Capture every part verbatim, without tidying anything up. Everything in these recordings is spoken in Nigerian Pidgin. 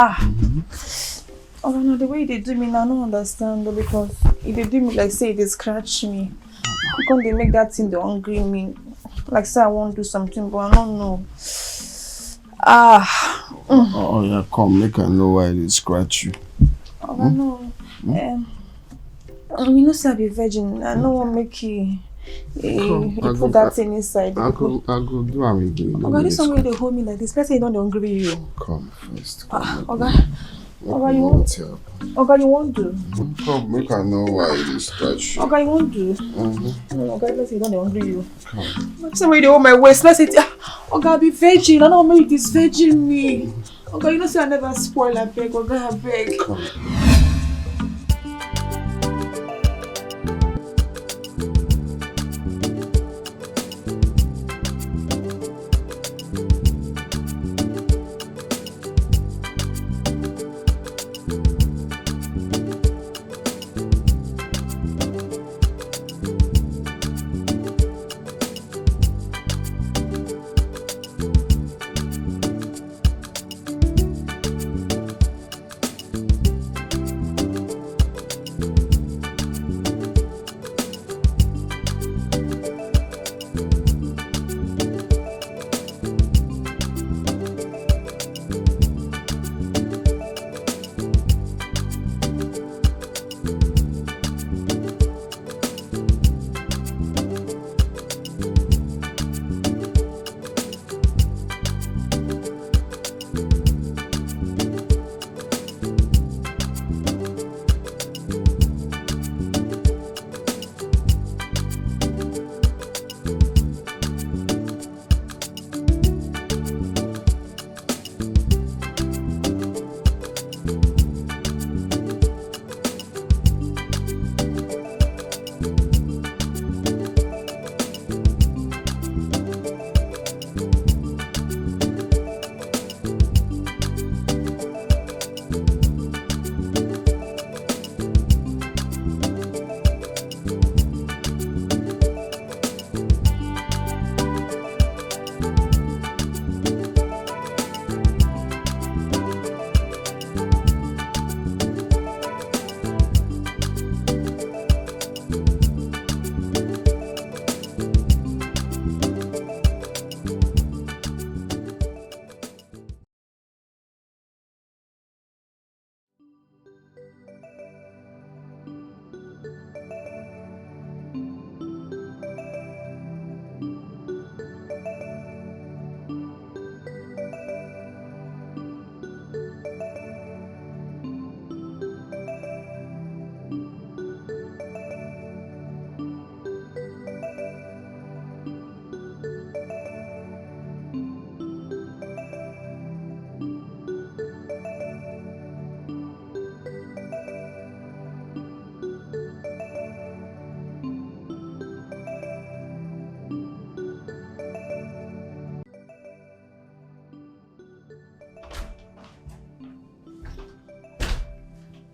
Ah. Oh no, the way they do me now, I don't understand though, because if they do me like say they scratch me, I can't they make that thing they hungry me. Like say I won't do something, but I don't know. Ah. Oh, oh yeah, come, make I know why they scratch you. Oh no. Um, you know say I be virgin. I no wan make you. You put that thing inside. I go, I go do am again. Oga, this one wey dey hold me like this, person don dey hungry you. Come first. Ah, Oga, Oga, you wan, Oga, you wan do? Come, make I know why you scratch you. Oga, you wan do? Mm-hmm. No, Oga, person don dey hungry you. Come. Somebody dey hold my waist. Person, ah, Oga, I be virgin. I no wan make you disvirgin me. Oga, you know say I never spoil. Abeg, Oga, abeg. Come.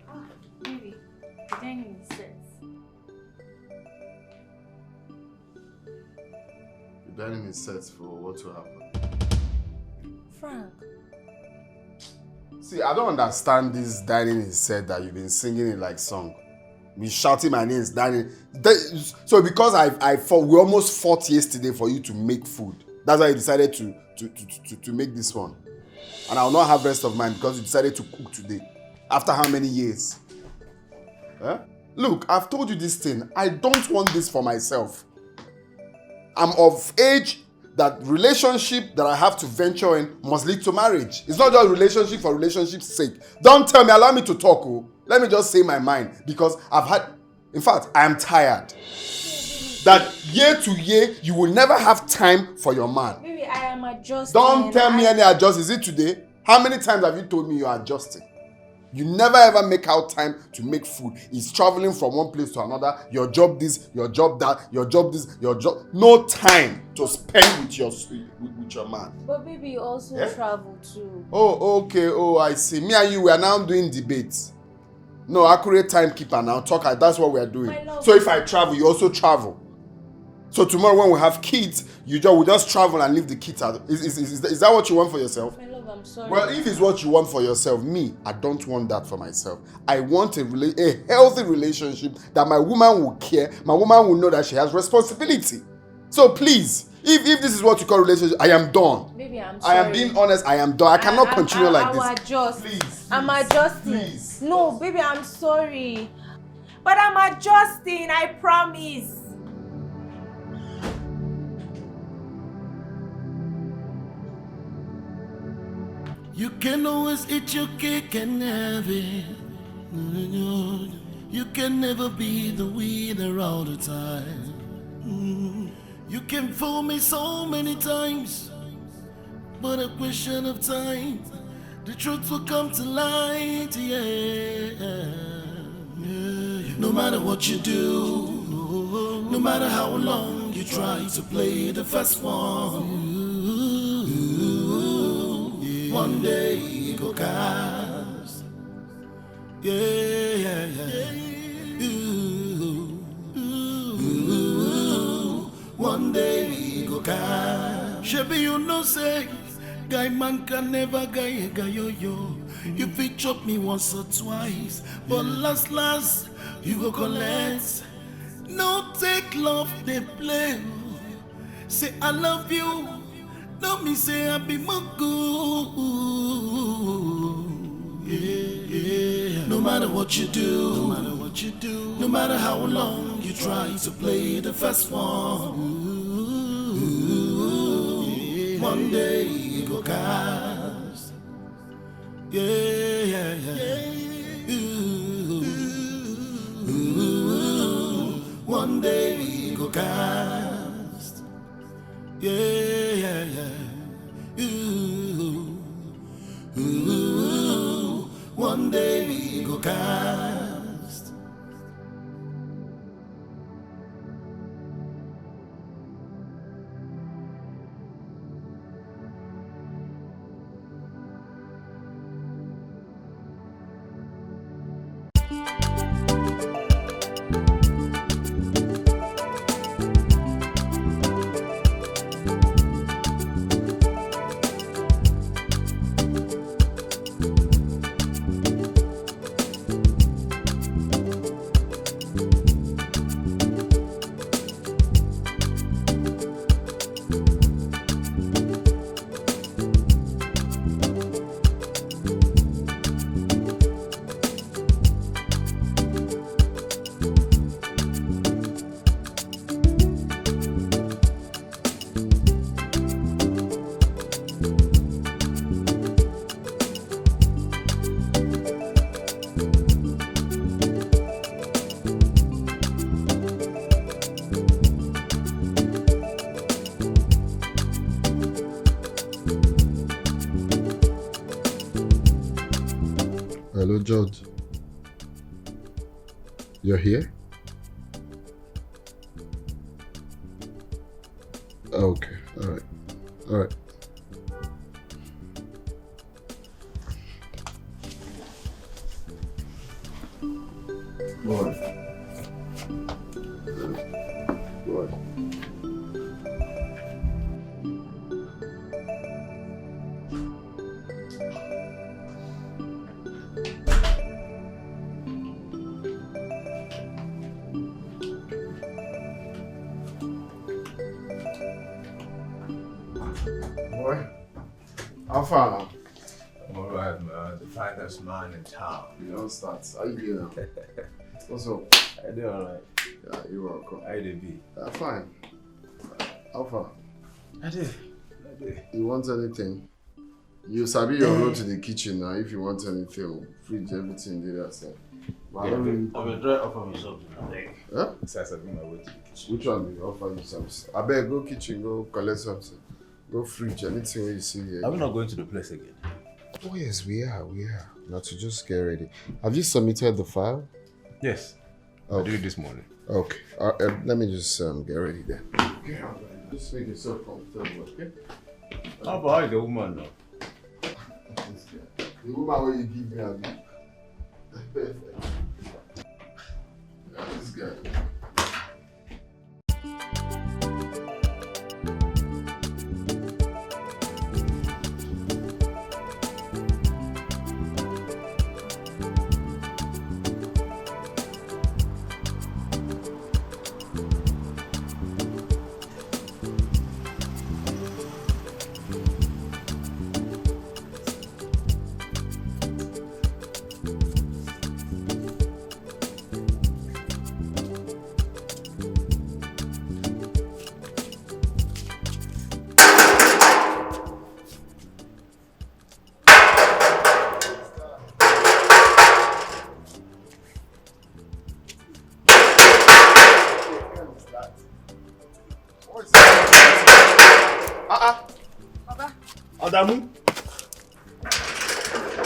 Ah, baby, the dining is set. The dining is set for what to happen. Frank. See, I don't understand this dining is set that you've been singing it like song. Me shouting my name is dining. That- So because I, I fought, we almost fought yesterday for you to make food. That's why you decided to to, to, to, to make this one. And I will not have rest of mind because you decided to cook today. After how many years? Huh? Look, I've told you this thing. I don't want this for myself. I'm of age that relationship that I have to venture in must lead to marriage. It's not just relationship for relationship's sake. Don't tell me, allow me to talk. Oh. Let me just say my mind because I've had, in fact, I am tired. That year to year, you will never have time for your man. Baby, I am adjusting. Don't tell me any adjust. Is it today? How many times have you told me you're adjusting? You never ever make out time to make food. It's traveling from one place to another. Your job this, your job that, your job this, your job. No time to spend with your with, with your man. But baby, you also Eh? travel too. Oh, okay. Oh, I see. Me and you, we are now doing debates. No, accurate timekeeper now. Talk. That's what we are doing. My love. So if I travel, you also travel. So tomorrow when we have kids, you just we just travel and leave the kids out. Is, is, is, is that what you want for yourself? My love, Well, if it's what you want for yourself, me, I don't want that for myself. I want a, rela- a healthy relationship that my woman will care, my woman will know that she has responsibility. So please, if, if this is what you call relationship, I am done. Baby, I'm sorry. I am being honest, I am done. I cannot I, I, continue I, like I this. Adjust. Please, I'm please, adjusting. Please. No, baby, I'm sorry. But I'm adjusting, I promise. You can always eat your cake and have it. You can never be the winner all the time. Mm. You can fool me so many times, but a question of time, the truth will come to light, yeah. Yeah. No matter what you do, no matter how long you try to play the first one, one day it go cast. Yeah, yeah, yeah. Ooh, ooh, ooh. One day we go come. Shebi you know say guy man can never guy a guy yo yo. You fit chop me once or twice, but last last you go collect. No take love dey play. Oh. Say I love you. No me say I be mugu. Yeah, yeah. No matter what you do, no matter what you do, no matter how long you try to play the first one, ooh, one day you go cast. Yeah, yeah, yeah. Ooh, ooh, one day you go cast. Yeah, yeah, yeah. Ooh, ooh, one day we go cast. Hello, George. You're here? Okay, all right. All right. Boy. Boy. Boy, how far now? I'm alright, man. The finest man in town. You don't start. How you doing now? What's up? I do alright. Yeah, you're welcome. How you dey be? I'm fine. How far? I do. I do. You want anything? You sabi your road to the kitchen now. If you want anything, fridge, everything dey that side. But I Yeah, don't really. I will try offer me something, I beg. Huh? Since I bring my way to the kitchen. Which one do you offer you something? I beg, go kitchen, go collect something. Go fridge, anything wey you see here. Are we not going to the place again? Oh yes, we are, we are. Now to just get ready. Have you submitted the file? Yes. I Okay. did it this morning. Okay. Uh, uh, let me just um, get ready then. Okay, all right. Just make yourself comfortable, okay? How about the woman now? This guy. The woman wey you give me, abi? Yeah, this guy. Adamu.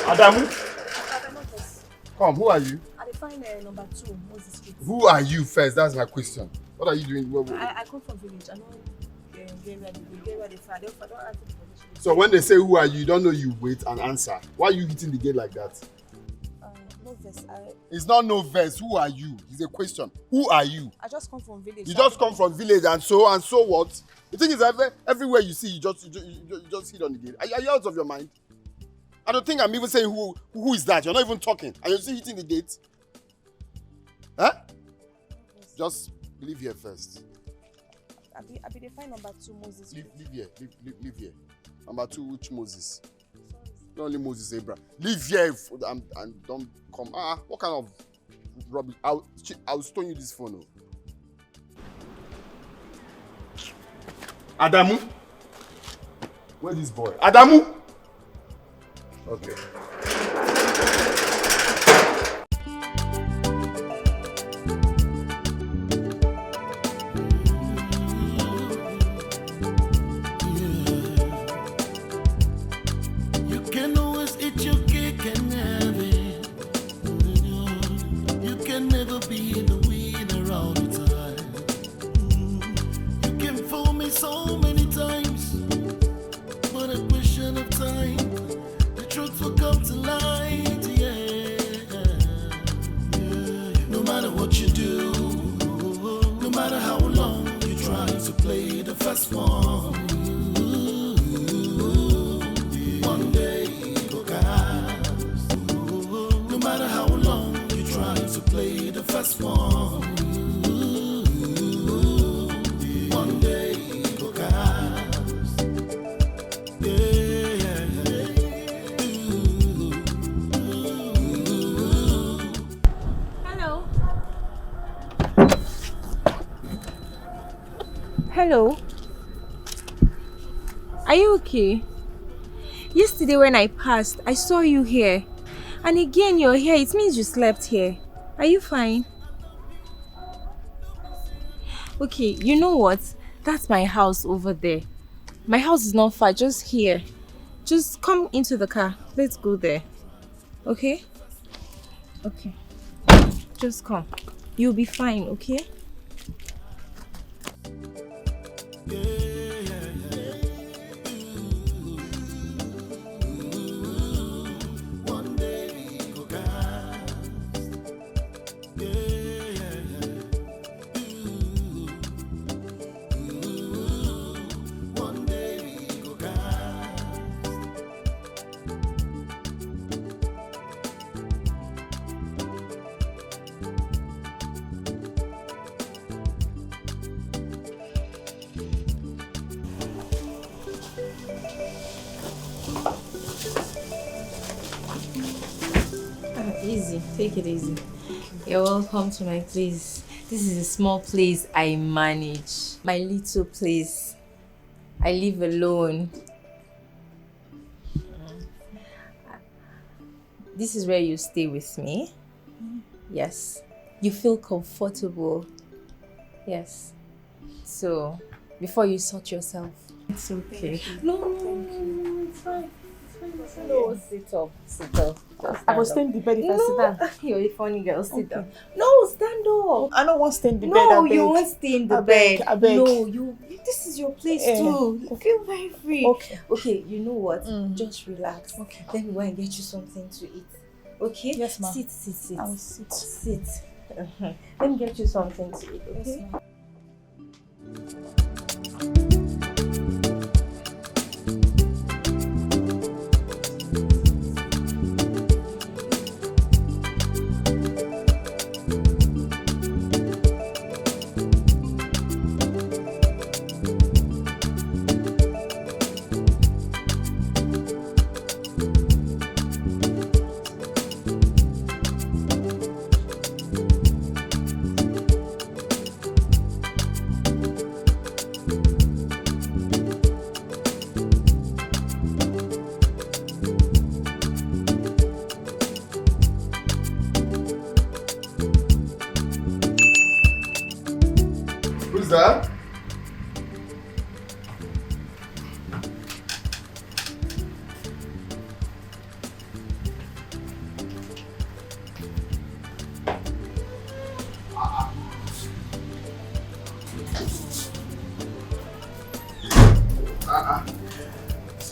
Adamu. Come, who are you? I dey find uh, number two, Moses Street. Who are you first? That's my question. What are you doing? Where, where? I, I come from village. I know uh, get where they get where they far. They don't ask me permission. So when they say who are you, you don't know, you wait and answer. Why are you hitting the gate like that? Uh, no verse. I, It's not no verse. Who are you? It's a question. Who are you? I just come from village. You so I just don't come from village and so and so what? You think it's every, everywhere you see, you just you, ju- you, ju- you just hit on the gate. Are, you- are you out of your mind? I don't think I'm even saying who who is that. You're not even talking, and you're still hitting the gate. Huh? Just leave here first. I be, I be dey find number two, Moses Leave, Street. leave here. Leave, leave, leave here. Number two, which Moses? Sorry. Not only Moses, Abraham. Leave here if, and, and don't come. Ah, what kind of rubbish? I'll, I'll stone you this phone. Oh. Adamu? Where this boy? Adamu? Okay. You can always eat your cake and have it. You can never be the winner all the time. You can fool me so many times, but a question of time, the truth will come to light. Yeah. Yeah. No matter what you do, no matter how long you try to play the first one, one day it go cast. No matter how long you try to play the first one, one day it go cast. Yeah, yeah, yeah. Hello. Hello. Are you okay? Yesterday when I passed, I saw you here. And again, you're here. It means you slept here. Are you fine? Okay, you know what? That's my house over there. My house is not far, just here. Just come into the car. Let's go there. Okay? Okay. Just come. You'll be fine, okay? Ah, easy. Take it easy. You're welcome to my place. This is a small place I manage. My little place. I live alone. This is where you stay with me. Yes. You feel comfortable. Yes. So, before you sort yourself. It's okay. No, no, no, no, no, it's fine. It's fine. It's fine. No, sit up. Sit up. Just I go stand stain up. the bed if I sit No, down. You're a funny girl. Sit Okay. down. No, stand up. I don't want stain the bed. No, Abeg. You won't stay in the Abeg, bed. Abeg. No, you. This is your place Eh, too. Feel very free. Okay. Okay, you know what? Mm. Just relax. Okay. Let me go and get you something to eat. Okay? Yes, ma'am. Sit, sit, sit. I will sit. Sit. Let me get you something to eat, okay? Yes, ma'am. Who's that?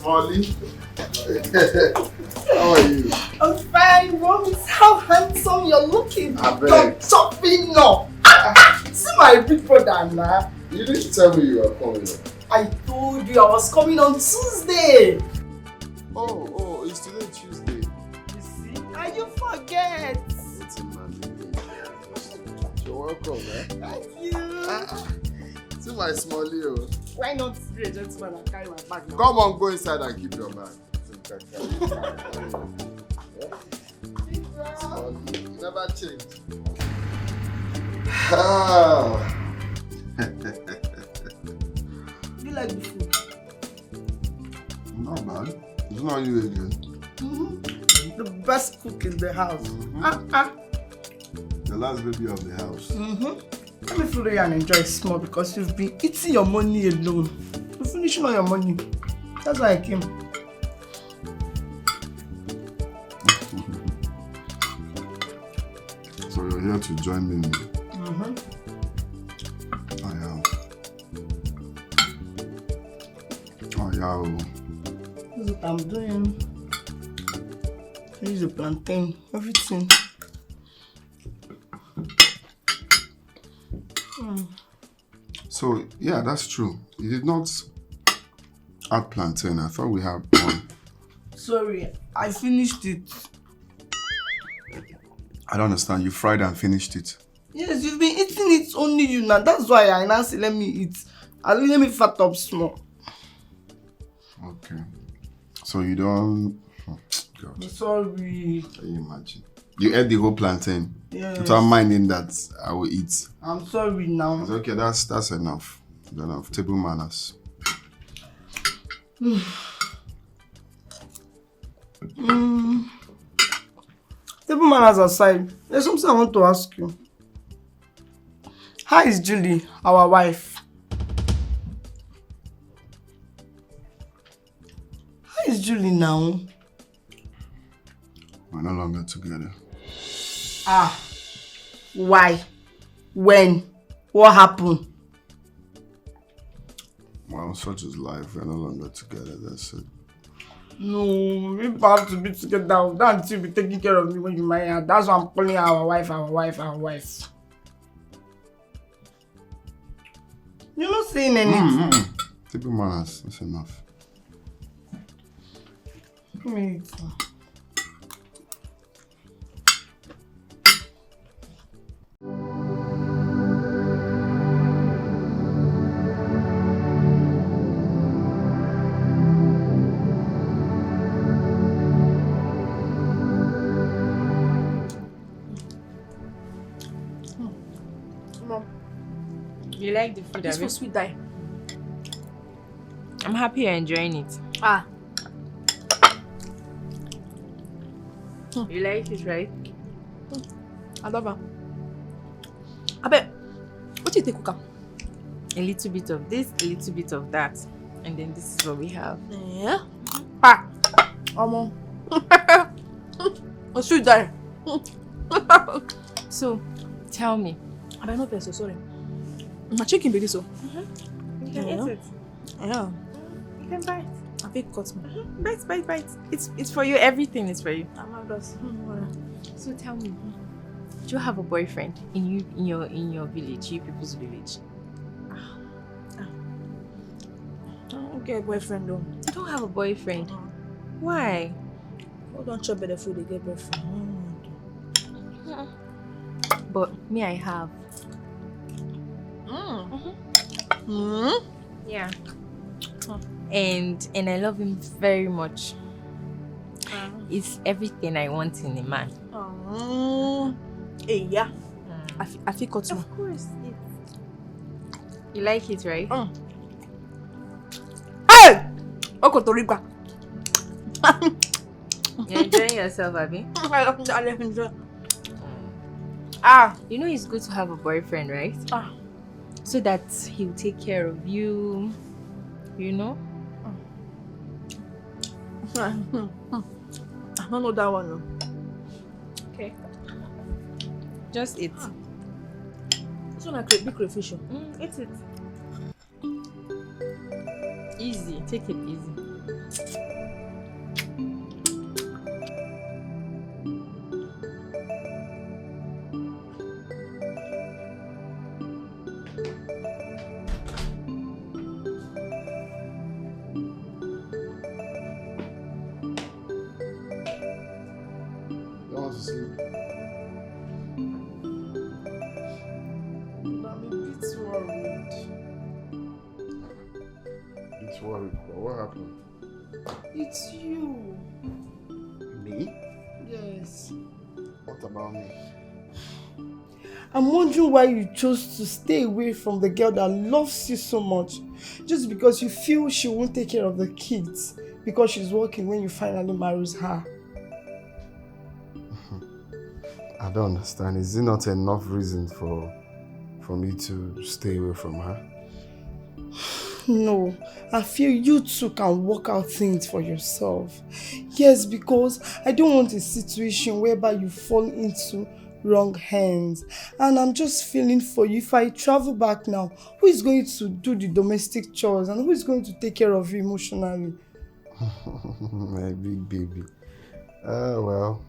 Molly, how are you? I'm fine, Mommy. How handsome you're looking. I bet. You're chopping up. See my big brother now. You didn't tell me you were coming. I told you I was coming on Tuesday. Oh, oh, it's today Tuesday. You see? And you forget. What's in my name? You're welcome, eh? Thank you. Ah, ah. See my small Leo. Why not be a gentleman and carry my bag now? Come on, go inside and keep your bag. Small Leo, you never change. Ah. You like the food? Not bad. It's not you again. Mm-hmm. The best cook in the house. Mhm. Ah, ah. The last baby of the house. Mm-hmm. Let me follow you and enjoy small because you've been eating your money alone. You're finishing all your money. That's why I came. So you're here to join me in Mm-hmm. Oh yeah. Oh yeah. Oh. That's what I'm doing. Use the plantain, everything. Mm. So yeah, that's true. You did not add plantain. I thought we had one. Sorry, I finished it. I don't understand. You fried and finished it. Yes, you've been eating it, only you now. That's why I now say let me eat. At least let me fat up small. Okay. So you don't. Oh, God, I'm sorry. can you imagine? You ate the whole plantain Yes. without minding that I will eat. I'm sorry now. It's okay. That's that's enough. Enough. Table manners. Mm. Table manners aside, there's something I want to ask you. How is Julie, our wife? How is Julie now? We're no longer together. Ah, why? When? What happened? Well, such is life. We're no longer together. That's it. No, we have to be together. That you'll be taking care of me when you marry her. That's why I'm calling her our wife, our wife, our wife. You're not saying anything. Mm, mm, mm. Table manners. That's enough. Give me it. Mom, you like the food, This abi? Food sweet die. I'm happy you're enjoying it. Ah, You like it, right? I love her. I bet. What do you take, Kuka? A little bit of this, a little bit of that, and then this is what we have. Yeah. Ah, Omo. It's sweet die. So, tell me, I bet no person, sorry. My chicken baby so. you can eat it. Yeah. You can bite. I think cut me. Bite, bite, bite. It's it's for you. Everything is for you. I'm not just. So tell me, do you have a boyfriend in you in your in your village, you people's village? I don't get boyfriend though. You don't have a boyfriend. Why? Who don't chop better food they get boyfriend? But me, I have. Mm. Mm. Yeah. And and I love him very much. It's everything I want in a man. Mm. Hey, yeah. I feel, I feel cut me. Of course. You like it, right? Mm. Hey! Okotorigba. You're enjoying yourself, Abby. I love that. Let me enjoy. Ah, You know it's good to have a boyfriend, right? Ah. So that he'll take care of you. You know? I don't know that one. No. Okay. Just eat. This one a cra- big crayfish. Oh. Mm, eat it. Easy. Take it easy. You want to sleep? I'm a bit worried. It's worried. What happened? It's you. Me? Yes. What about me? I'm wondering why you chose to stay away from the girl that loves you so much, just because you feel she won't take care of the kids because she's working when you finally marries her. I don't understand. Is it not enough reason for for me to stay away from her? No, I feel you two can work out things for yourself. Yes, because I don't want a situation whereby you fall into wrong hands. And I'm just feeling for you. If I travel back now, who is going to do the domestic chores and who is going to take care of you emotionally? My big baby. Uh, well,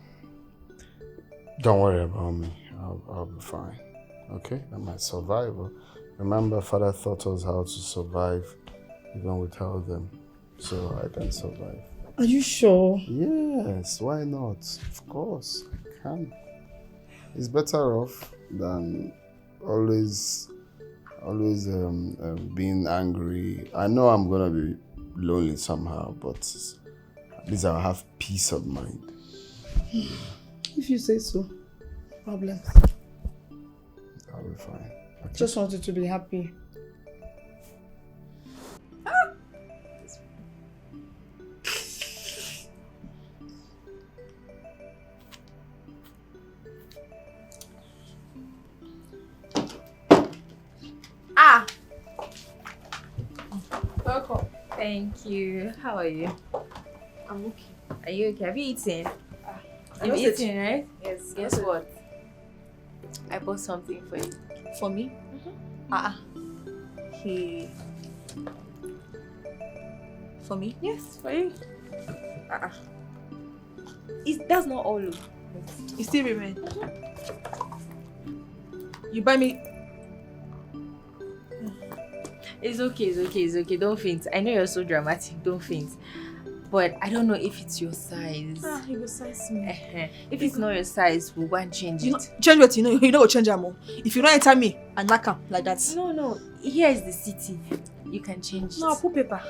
don't worry about me. I'll, I'll be fine. Okay? I'm a survivor. Remember, Father taught us how to survive even without them. So I can survive. Are you sure? Yes, why not? Of course, I can. It's better off than always, always um, um, being angry. I know I'm gonna be lonely somehow, but at least I'll have peace of mind. If you say so, no problem. I'll be fine. Okay. Just wanted to be happy. Ah! Welcome. Thank you. How are you? I'm okay. Are you okay? Have you eaten? Ah, I You've just ate. eaten, right? Yes, I Guess just ate. what? I bought something for you. For me? Mm-hmm. Ah, ah. Hey. For me? Yes, for you. Ah, ah. It's, that's not all, oh. It still remain. You buy me. It's okay, it's okay, it's okay. Don't faint. I know you're so dramatic. Don't faint. But I don't know if it's your size. Ah, you go size me. If it's not your size, we'll go and change You know, it. change what you know. You know, change am o. If you don't enter me, I knock am like that. No, no. Here is the city. You can change No, I'll it. put paper.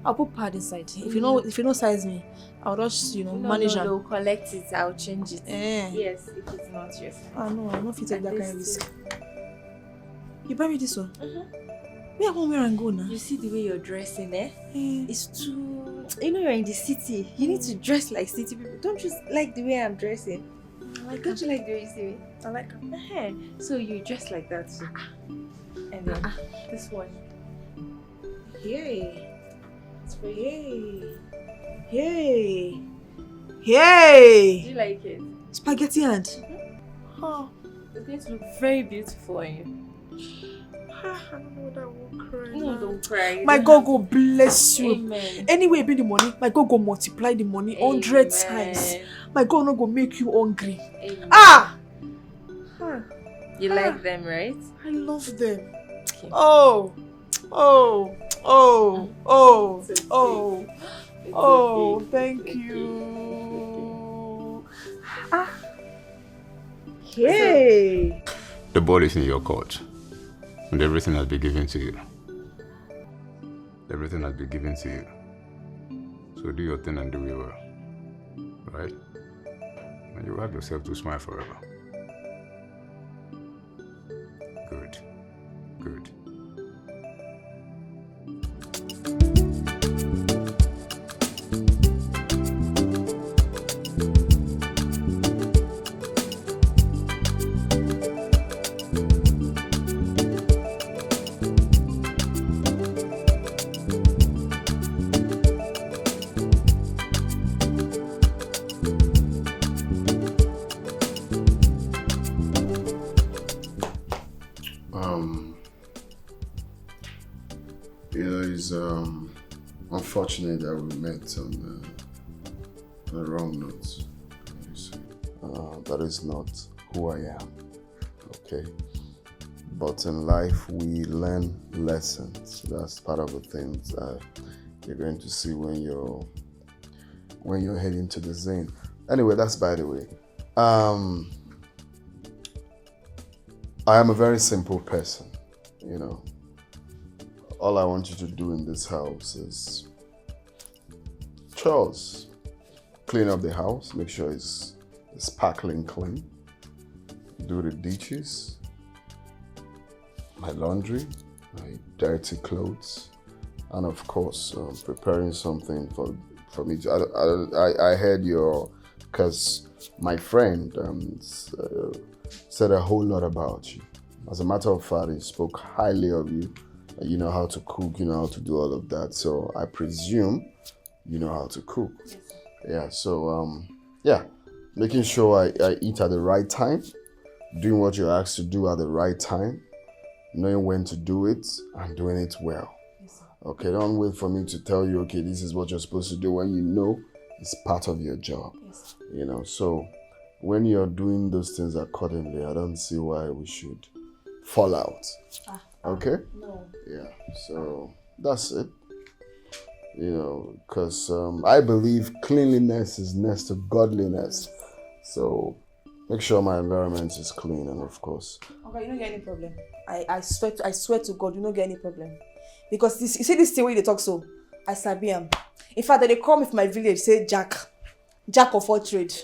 I'll put pad inside. If you know, if you don't size me, I'll just you know No, manage no, am. they'll collect it. I'll change it. Eh. Yes, if it's not your size. Ah no, I no fit take And that this kind of risk. too. You buy me this one. Mm-hmm. Where I want wear and go now? You see the way you're dressing, eh? Eh. It's too. You know you're in the city. You need to dress like city people. Don't you like the way I'm dressing? I like Don't you like the way you see me? I like it. Uh-huh. So you dress like that too. And then Ah, ah. this one. Yay. It's for yay. Yay. Do Yay. you like it? Spaghetti hand. Mm-hmm. Oh. It's going to look very beautiful on you. Ah, I don't know that I will cry No, now. don't cry. You My don't God have go bless you. Amen. Anyway, bring the money. My God go multiply the money hundred Amen. times. My God no go make you hungry. Amen. Ah! Ah, You ah, like them, right? I love them. Okay. Oh, oh, oh, oh, It's okay. oh, It's oh, okay. It's thank okay. you. Ah. Hey. The ball is in your court, and everything has been given to you. Everything has been given to you. So do your thing and do it well. Right? And you have yourself to smile forever. Good. Good. Um, you know, it's um, Unfortunately, I will met on uh, the wrong note. You see. Uh, that is not who I am. Okay. But in life, we learn lessons. That's part of the things uh, you're going to see when you're when you're heading to the Zane. Anyway, that's by the way. Um, I am a very simple person. You know, all I want you to do in this house is chores. Clean up the house, make sure it's, it's sparkling clean. Do the dishes, my laundry, my dirty clothes, and of course, um, preparing something for, for me to. I, I, I heard your, because my friend um, s- uh, said a whole lot about you. As a matter of fact, he spoke highly of you. You know how to cook, you know how to do all of that. So I presume you know how to cook. Yeah, so um, yeah, making sure I, I eat at the right time, doing what you're asked to do at the right time, knowing when to do it, and doing it well. Okay, don't wait for me to tell you, okay, this is what you're supposed to do when you know it's part of your job. You know, so when you're doing those things accordingly, I don't see why we should fall out. Okay? No. Yeah, so that's it. You know, because um, I believe cleanliness is next to godliness. So make sure my environment is clean, and of course. Okay, you don't get any problem. I, I swear to, I swear to God, you don't get any problem. Because this, you see this thing wey you dey talk so, I sabi am. In fact, they call me for my village, say Jack. Jack of all trade.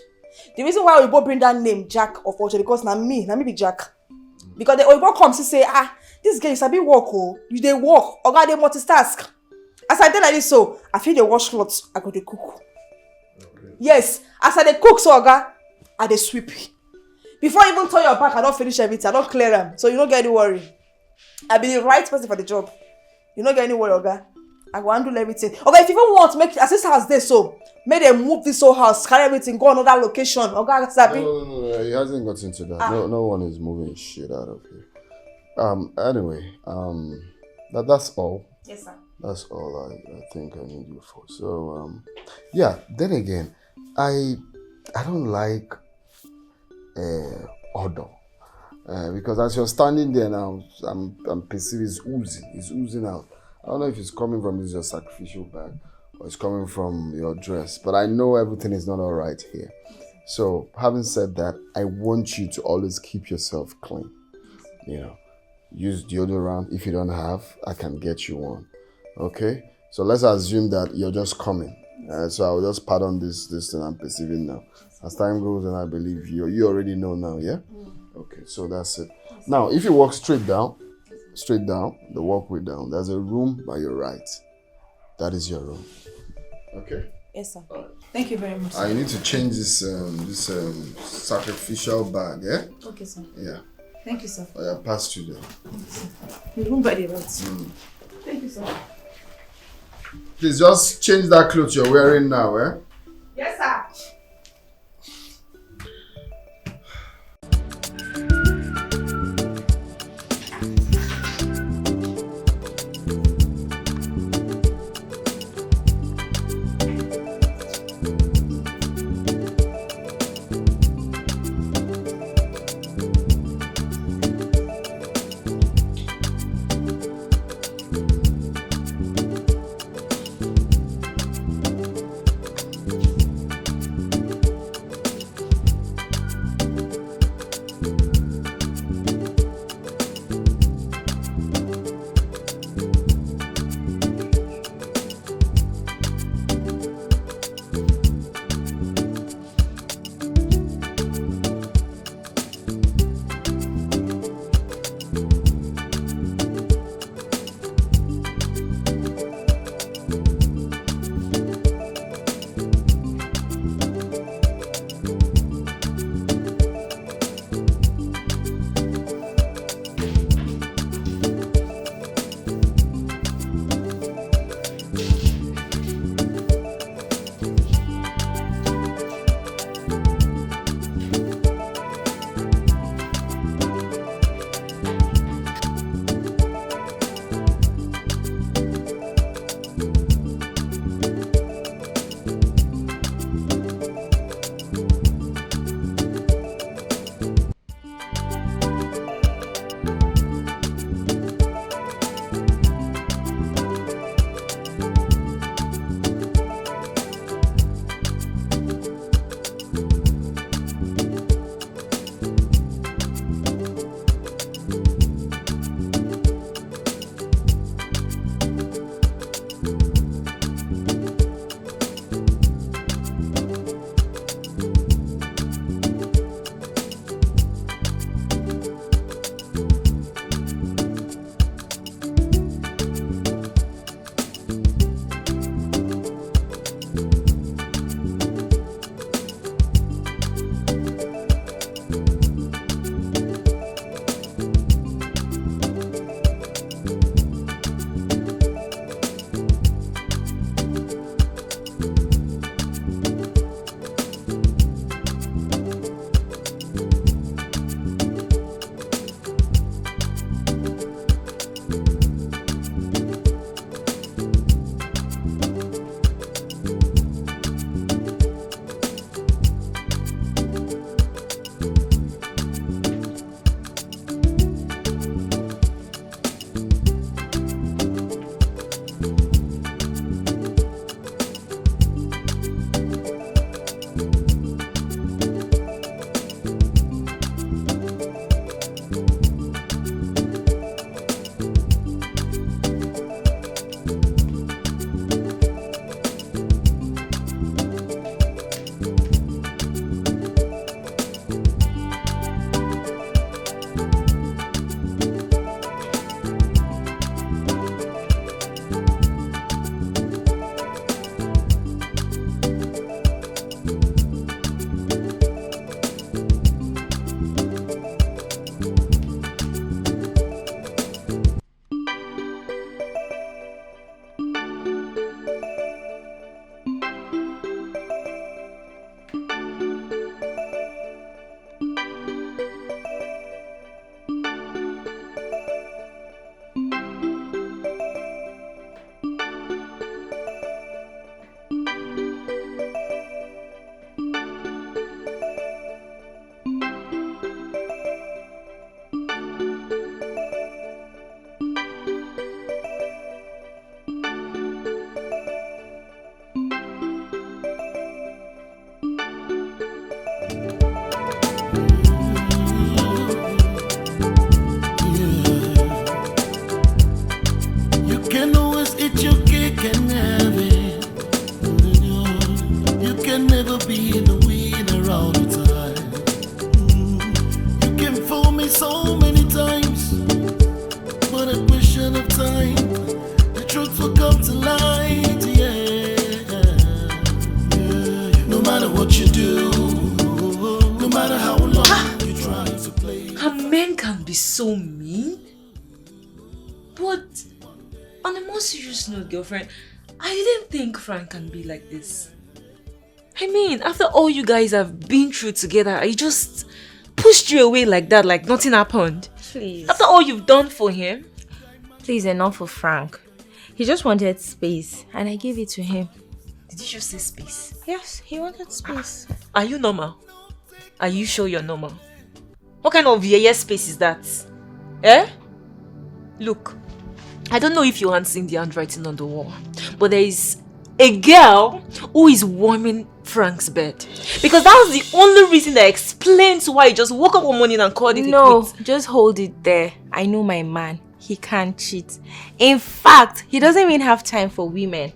The reason why Oyibo bring that name Jack of all trade because na me, na me be Jack. Because the Oyibo come see say, ah, this girl you sabi work oh, you dey work, oga dey multitask. As I dey like this so, I fit dey wash cloth, I go dey cook. Yes, as I dey cook so oga, I dey sweep. Before you even turn your back, I don finish everything, I don clear am, so you no get any worry. I be the right person for the job. You no get any worry, oga. I go handle everything. Oga, if you even want make as this house dey so, make dem move this whole house, carry everything, go another location. Oga, sabi. No, no, no, no, he hasn't got into that. Ah. No, no one is moving shit out of here. Um, anyway, um, that, that's all. Yes, sir. That's all I, I think I need you for. So, um, yeah. Then again, I, I don't like uh, odor. Uh, because as you're standing there now, I'm, I'm perceiving it's oozing. It's oozing out. I don't know if it's coming from this your sacrificial bag or it's coming from your dress, but I know everything is not all right here. So, having said that, I want you to always keep yourself clean. You know, use deodorant. If you don't have, I can get you one. Okay? So let's assume that you're just coming. Uh, so I'll just pardon this this thing I'm perceiving now. As time goes, and I believe you you already know now, yeah? Okay, so that's it. Now, if you walk straight down, straight down, the walkway down, there's a room by your right. That is your room. Okay? Yes, sir. Thank you very much. I need to change this um, this um, sacrificial bag, eh? Okay, sir. Yeah. Thank you, sir. Oh, yeah, pass through there. The room by the right. Thank you, sir. Please just change that clothes you're wearing now, eh? Yes, sir. So many times, but a question of time, the truth will come to light. Yeah, yeah. No matter what you do, no matter how long you try to play. Can men can be so mean? But on a more serious note, girlfriend, I didn't think Frank can be like this. I mean, after all you guys have been through together, I just pushed you away like that, like nothing happened. Please. After all you've done for him. Please, enough of Frank. He just wanted space, and I gave it to him. Did you just say space? Yes, he wanted space. Are you normal? Are you sure you're normal? What kind of yeye space is that? Eh? Look, I don't know if you aren't seeing the handwriting on the wall, but there is a girl who is warming Frank's bed. Because that was the only reason that explains why he just woke up one morning and called it a No, quit. Just hold it there. I know my man. He can't cheat. In fact, he doesn't even have time for women.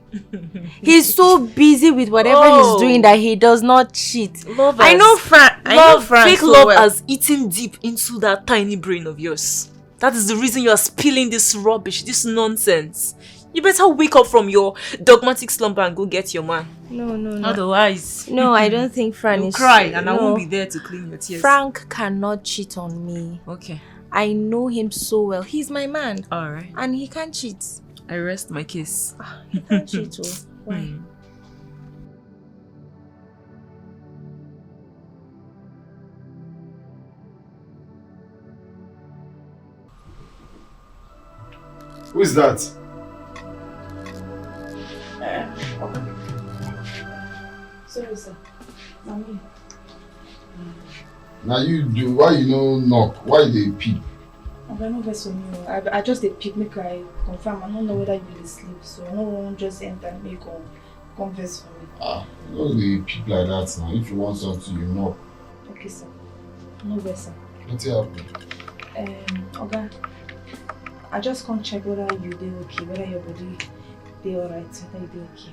He's so busy with whatever he's Oh. doing that he does not cheat. Lovers. I know Frank. I know Love, Frank fake so love well. Has eaten deep into that tiny brain of yours. That is the reason you are spilling this rubbish, this nonsense. You better wake up from your dogmatic slumber and go get your man. No, no, no. Otherwise, No, I don't think Frank you is. Cry and I No. Won't be there to clean your tears. Frank cannot cheat on me. Okay. I know him so well. He's my man. All right. And he can't cheat. I rest my case. He can't cheat. Oh. Why? Who is that? Sorry, sir. Mommy. Now you do. Why you no knock? Why you dey peep? Oga, no vex for me. I, I just dey peep make I confirm. I don't know whether you dey sleep, so I no wan just enter make you come, come vex for me. Ah, no dey peep like that now. If you want something, you knock. Okay, sir. No vex, sir. Wetin happen? Um, Oga, I just come check whether you dey okay, whether your body dey alright, whether you dey okay.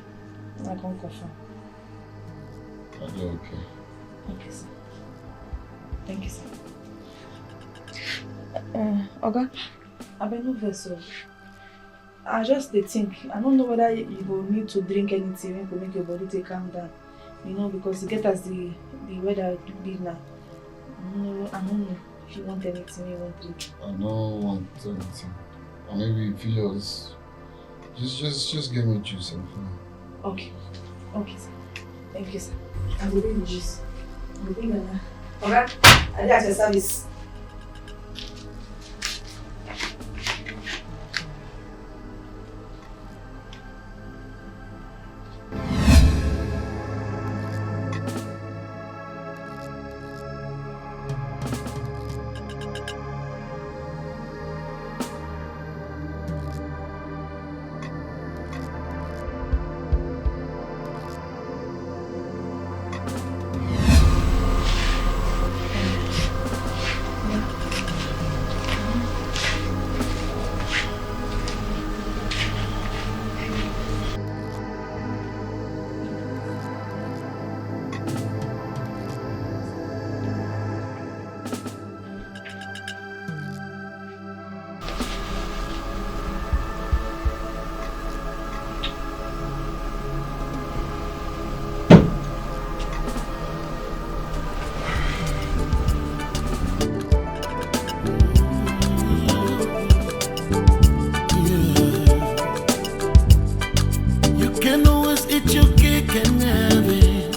I come confirm. I dey okay. Okay, sir. Thank you, sir. Uh, Oga, abeg no vex o. I just dey think. I don't know whether you go need to drink anything wey go make your body take calm down. You know, because e get as the the weather be now. I don't know. I don't know if you want anything you want drink. I no want anything. Or maybe if you just, just, just, just give me juice and fine. Okay. Okay, sir. Thank you, sir. I will bring juice. I will bring am now. Oga, I dey at your service. You can always eat your cake and have it.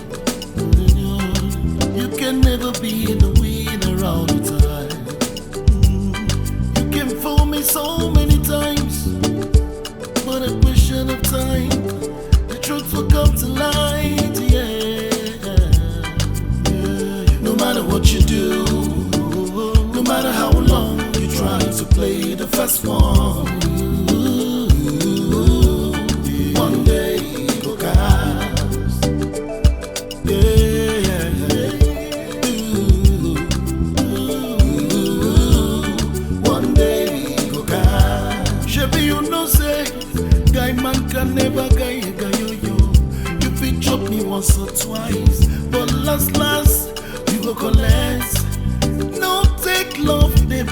You can never be the winner all the time. You can fool me so many times, but a question of time, the truth will come to light. Yeah, yeah. No matter what you do, no matter how long you try to play the fast one, one day you go cast. Yeah, yeah, yeah. Ooh, ooh, ooh, one day you go cast. Shebi you know say guy man can never guy a guy yo yo. You fit chop me once or twice, but last last you go collect. No take love, they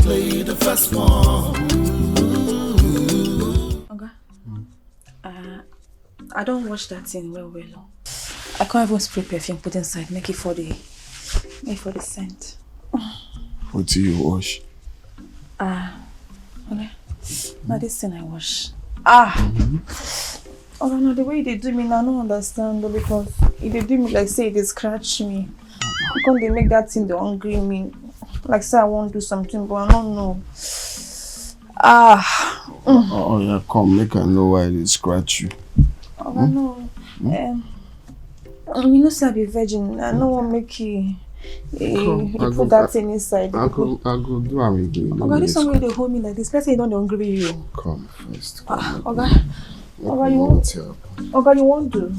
Play the first one. Oga, uh, I don't wash that thing well well. Oh. I can't even spray perfume put inside, make it for the make it for the scent. What do you wash? Ah, uh, okay. Now this thing I wash. Ah. Mm -hmm. Oh no, the way they do me now, I don't understand though, because if they do me like say they scratch me. How come they make that thing they hungry me? Like say I won't do something, but I don't know. Ah. Mm. Oh, oh yeah, come make I know why they scratch you. Oh, hmm? I know. Hmm? Um, you know say I be virgin. I know what make you. Eh, you put that thing inside. I go, I go do am again. Oga, this somebody they hold me like this. Let's say you don't hungry you. Come first. Come ah, Oga. Oga, you won't. Oga, you won't do.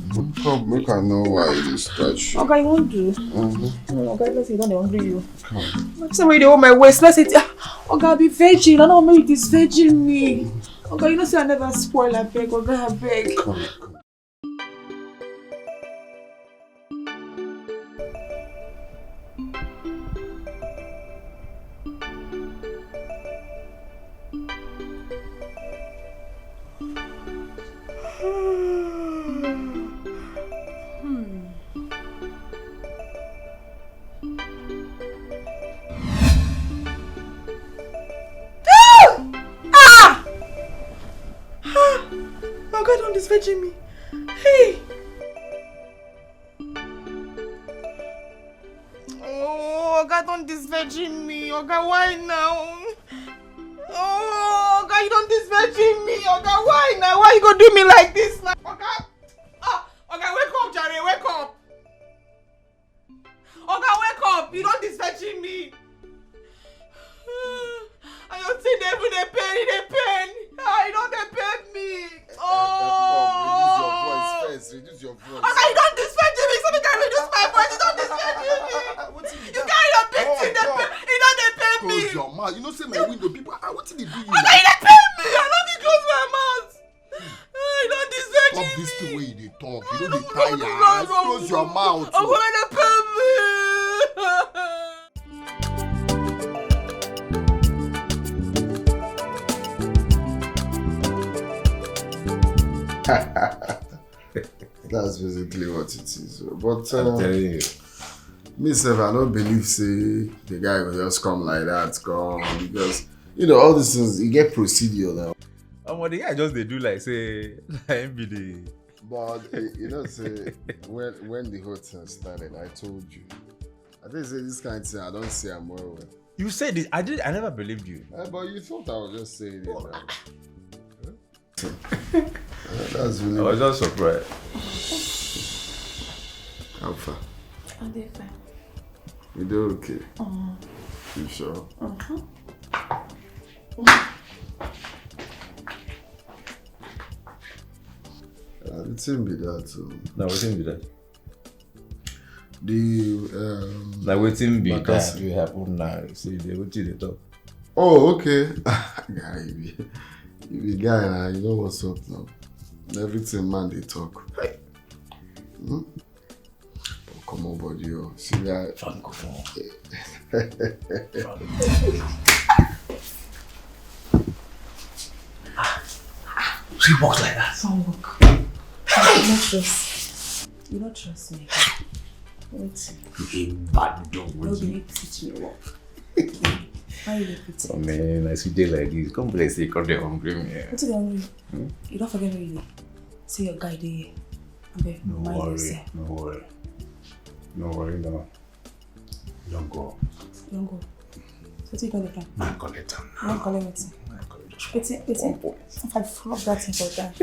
Come, make I know why you scratch. Oga, you won't do. Mm-hmm. No, Oga, let's say you don't hungry you. Come. Somebody they hold my waist. Let's say, ah, Oga, be virgin. I don't make this virgin me. Oga, you know say I never spoil. I beg, Oga, I beg. Come, come. Ah! Ah! My God, don't disvirgin me. Hey! Oh, Oga don't disvirgin me. Oga, why now? Oh, Oga, you don't disvirgin me. Oga, why now? Why you go do me like this now? Oga, ah, Oga, wake up, Jare, wake up. Oga, wake up. You don't disvirgin me. And your thing dey even dey pain, e dey pain. Ah, e don dey pain me. Oh. Reduce your voice first. Reduce your voice. Oga, you don disvirgin me. So make I reduce my voice. You don disvirgin me. You carry your big thing dey pain. E don dey pain me. Close your mouth. You know say my window people. Ah, wetin dey do you? Oga, e dey pain me. I no fit close my mouth. Stop this thing wey you dey talk. You no dey tire. Close your mouth. That's basically what it is. But uh, I'm telling you, me sef, I don't believe say the guy will just come like that, come because you know all these things. You get procedure now. Omo, the guy just dey do like say na him be the. But eh, you know, say when when the whole thing started, I told you. I think say this kind of thing I don't see am well well. You said this. I did. I never believed you. Eh, but you thought I was just saying it. Now. Eh, that's really. I was just surprised. How far? I dey fine. You do okay? Mm. You sure? Mm-hmm. Uh, wetin be that? Um, na wetin be that? The um, na wetin be that wey happen now? See the wetin dey talk. Oh, okay. Guy, you be, you be guy now. You know what's up now. Everything man dey talk. Hmm? Comot body o. See that. Fan go for. She walks like that. Fan walk. You no trust. You no trust me. Wait. You a bad dog. No be you teach me walk. Why you dey pretend? Oh man, as you dey like this, come bless you, come dey hungry me. Wetin dey hungry? Hmm? You don forget where you dey. See your guy dey here. Abeg, no worry, no worry, no worry, no. Don't go. Don't go. Wetin you go dey plan? Na collect am. You wan collect wetin? Na collect just wetin? Wetin? If I flop that thing for down.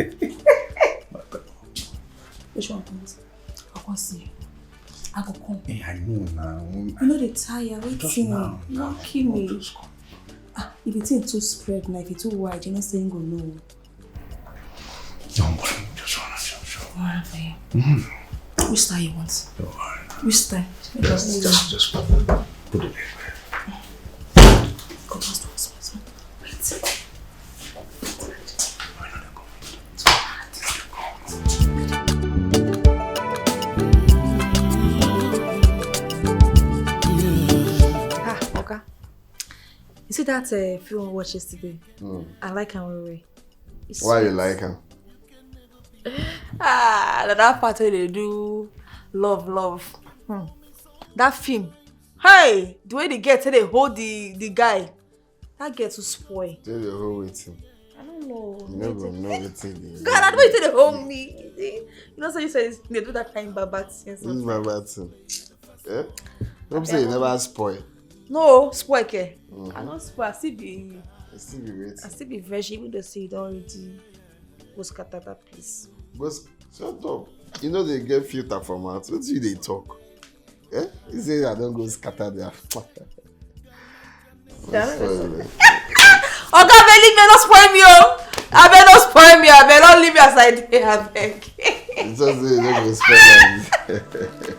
Which one plenty? I come see you. I go come. Hey, I know now. You know the tire. Wetin? Just now. You wan kill me? Ah, if the thing too spread now, if it too wide, you know say you go know. Don't worry, just run and shop, shop. Don't worry for you. Mm. Which style you want? Don't worry. Which style? Just, just, just put, put it there. Go past the hospital. Wait. Ah, okay. You see that uh, film we watch yesterday? I like am well well. It's Why you sweet. Like am? Ah, na that part wey dey do love, love. Hmm. That film. Hey, the way the girl take dey hold the the guy, that girl too spoil. Tell the whole waiting. I don't know. You never know wetin dey. God, I don't think they hold me. You know, so you say they do that kind of bad things. This is my bad thing. Eh? Hope say you never spoil. No, spoil care. I don't spoil. I still be, I still be waiting. I still be virgin, even though say you don't already go scatter that place. But shut up. You know they get filter for mouth. What do they talk? Eh? You say I don't go scatter there. Spoil it. Oga, abeg leave me, no spoil me, oh. Abeg no spoil me, abeg don't leave me as I dey, abeg. It's just say you don't go spoil it.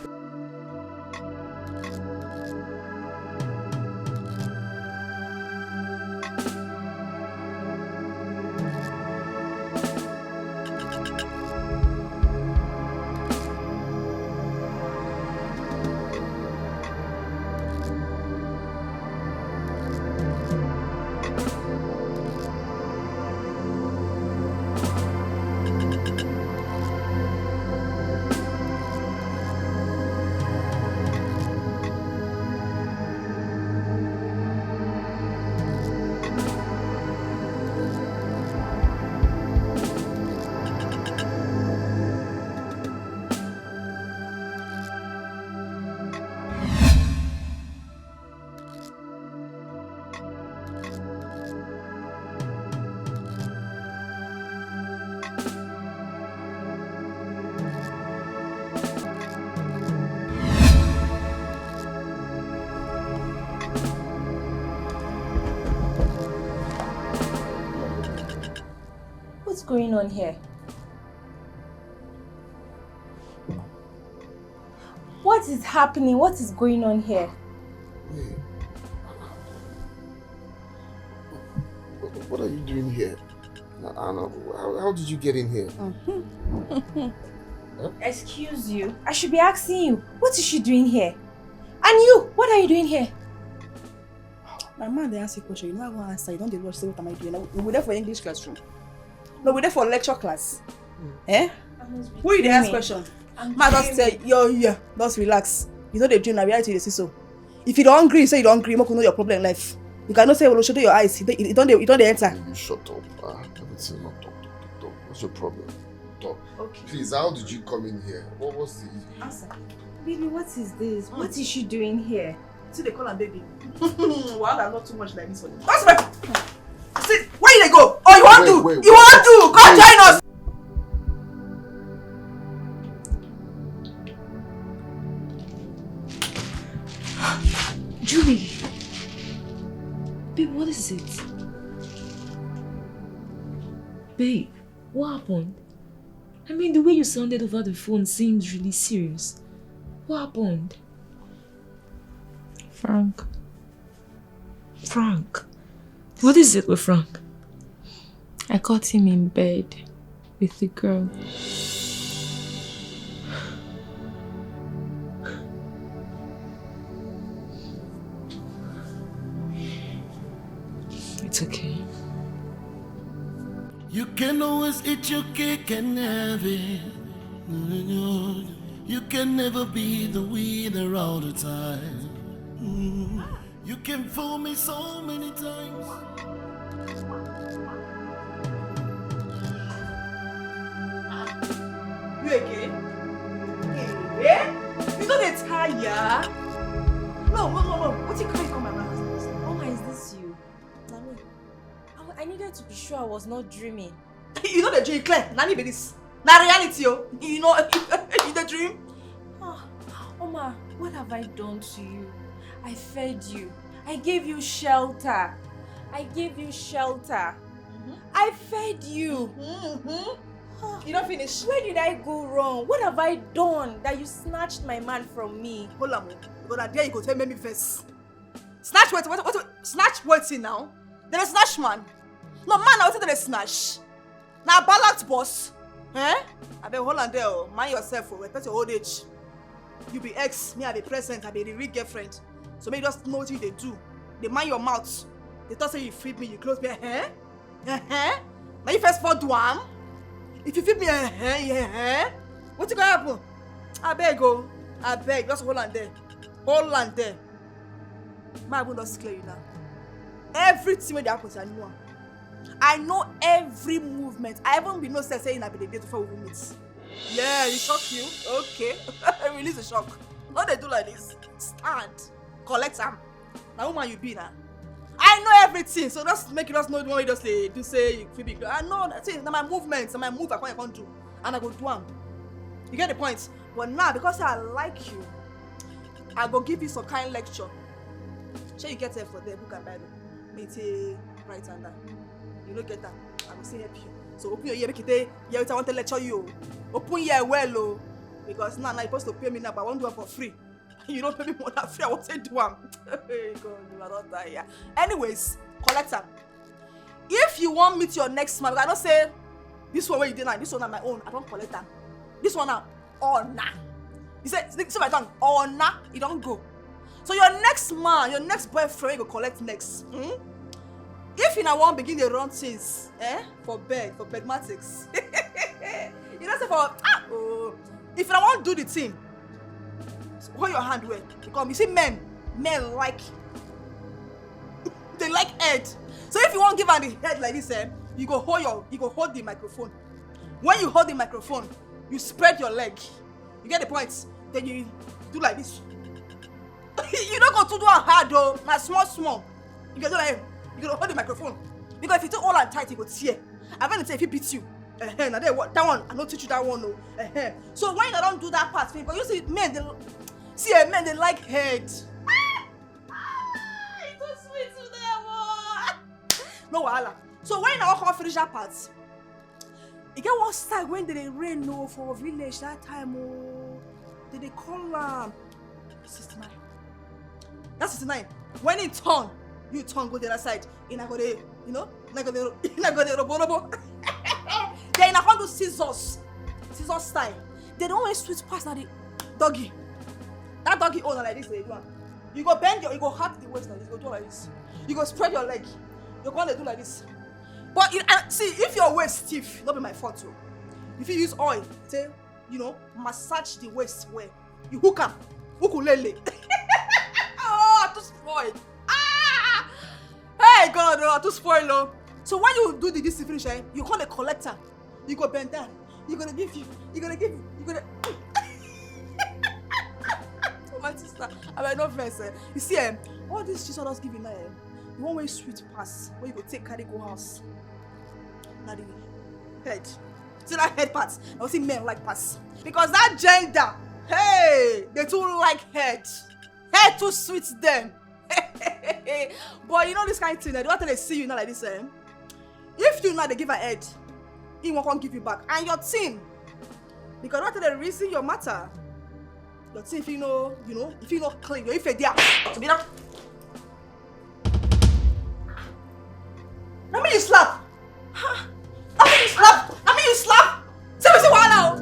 What's going on here? What is happening? What is going on here? Wait. What are you doing here? And how, how did you get in here? Excuse you. I should be asking you. What is she doing here? And you, what are you doing here? My man, they ask you question. You know I want answer. You don't dey rush. Say, what am I doing? We were there for English classroom. No, we were there for lecture class. Eh? Who you dey ask question? Ma just say, yo, yeah, just relax. You know the dream, na reality you dey see so. If you don't agree, say you don't agree, make you know your problem in life. You cannot say, well, show your eyes. You don't, you don't, you don't dey enter. You shut up. Ah, everything not talk, talk, talk, talk. What's your problem? Talk. Okay. Please, how did you come in here? What was the Answer. Baby, what is this? What is she doing here? See, they call her baby. Wahala not too much like this one. What's my... See, where you dey go? Oh, you want Wait, to? wait, You wait. Want to? Come join us. Julie! Babe, what is it? Babe, what happened? I mean, the way you sounded over the phone seems really serious. What happened? Frank. Frank? What is it with Frank? I caught him in bed with the girl. It's okay. You can always eat your cake and have it. You can never be the winner all the time. Mm. You can fool me so many times. You again? Eh? You know they tire. No, no, no, no. What you carry come my house? Mama, is this you? Mommy, I, I needed to be sure I was not dreaming. You know the dream clear. Nani be this? Na reality, oh. You know, you the dream. Ah, Oma, what have I done to you? I fed you. I gave you shelter. I gave you shelter. I fed you. You don't finish. Where did I go wrong? What have I done that you snatched my man from me? Hold on, but I dare you go tell me first. Snatch what? What? What? Snatch what thing now? Then a snatch man. No man, now what did they snatch? Now balance boss. Eh? I beg hold on there. Oh. Mind yourself. Oh, respect your old age. You be ex, me I be present, I be the real girlfriend. So make you just know what you dey do. Dey mind your mouth. They talk say you feed me, you clothe me, eh? Eh? Now you first for do am. If you feed me, eh? Eh? What you gonna happen? I beg, oh, I beg, just hold on there, hold on there. My bone just clear you now. Everything wey dey happen, I know am. I know every movement. I even be no sense say na be the day before we meet. Yeah, you shock you. Okay. Release the shock. No dey do like this. Stand. Collect am. Na woman you be na. I know everything. So just make you just know the one you just dey do say you fit be. I know that thing. Na my movement, na my move I come, I come do. And I go do am. You get the point? But now, because I like you, I go give you some kind lecture. Shey you get help for there, book and Bible. Me take write am down. You no get am, I go still help you. So open your ear, make you take hear wetin I wan take lecture you o. Open ear well o. Because now, now you supposed to pay me now, but I wan do am for free. You don't pay me more than free, I wan take do am. Hey God, I don die here. Anyways, collect am. If you wan meet your next man, I don say, this one wey you dey now, this one na my own, I don collect am. This one na all na. You say, see my tongue, all na, e don go. So your next man, your next boyfriend, you go collect next. Hmm? If you na wan begin dey run things, eh, for bed, for bedmatics, you know say for, ah, oh, if you na wan do the thing, hold your hand well. Because you see men, men like, they like head. So if you wan give am the head like this, eh, you go hold your, you go hold the microphone. When you hold the microphone, you spread your leg. You get the point? Then you do like this. You no go too do am hard o, na small small. You go do like, you go hold the microphone. Because if you too hold am tight, e go tear. I even say if he beat you, eh, na there, that one, I no teach you that one o. Eh. So when you don do that part, but you see, men dey, see, eh, men dey like head. Ah! Ah, e too sweet to them o. No wahala. So when I wan come finish that part, e get one style wey dey dey reign o for village that time o. They dey call am sixty-nine. That sixty-nine, when e turn, you turn go the other side. E na go dey, you know, e na go dey, e na go dey robo robo. Then e na come do scissors, scissors style. They don always sweet pass na the doggy. That doggy own na like this, dey do am. You go bend your, you go hug the waist like this, you go do like this. You go spread your leg. You go dey do like this. But you, uh, see, if your waist stiff, no be my fault o. If you use oil, say, you know, massage the waist well. You hook am, ukulele. Oh, I too spoil. Ah! Hey God, oh, I too spoil o. So when you do the, this thing finish, eh, you come dey collect am. You go bend down. You gonna give you. You gonna give you. You gonna. My sister, I will not vex. Eh. You see, eh, all this Jesus just give you now. Eh, the one wey sweet pass, wey you go take carry go house. Na the head. See that head part? I see men like pass because that gender, hey, they too like head. Head too sweet them. But you know this kind of thing, eh, the one time they see you now like this, eh? If you now they give a head, he won't come give you back. And your team, because the one time they reason your matter, your team, if you know, you know, if you not clean, if you're there, to be now. Let me you slap. Huh? Let me you slap. Let me you slap. Say we say wahala o.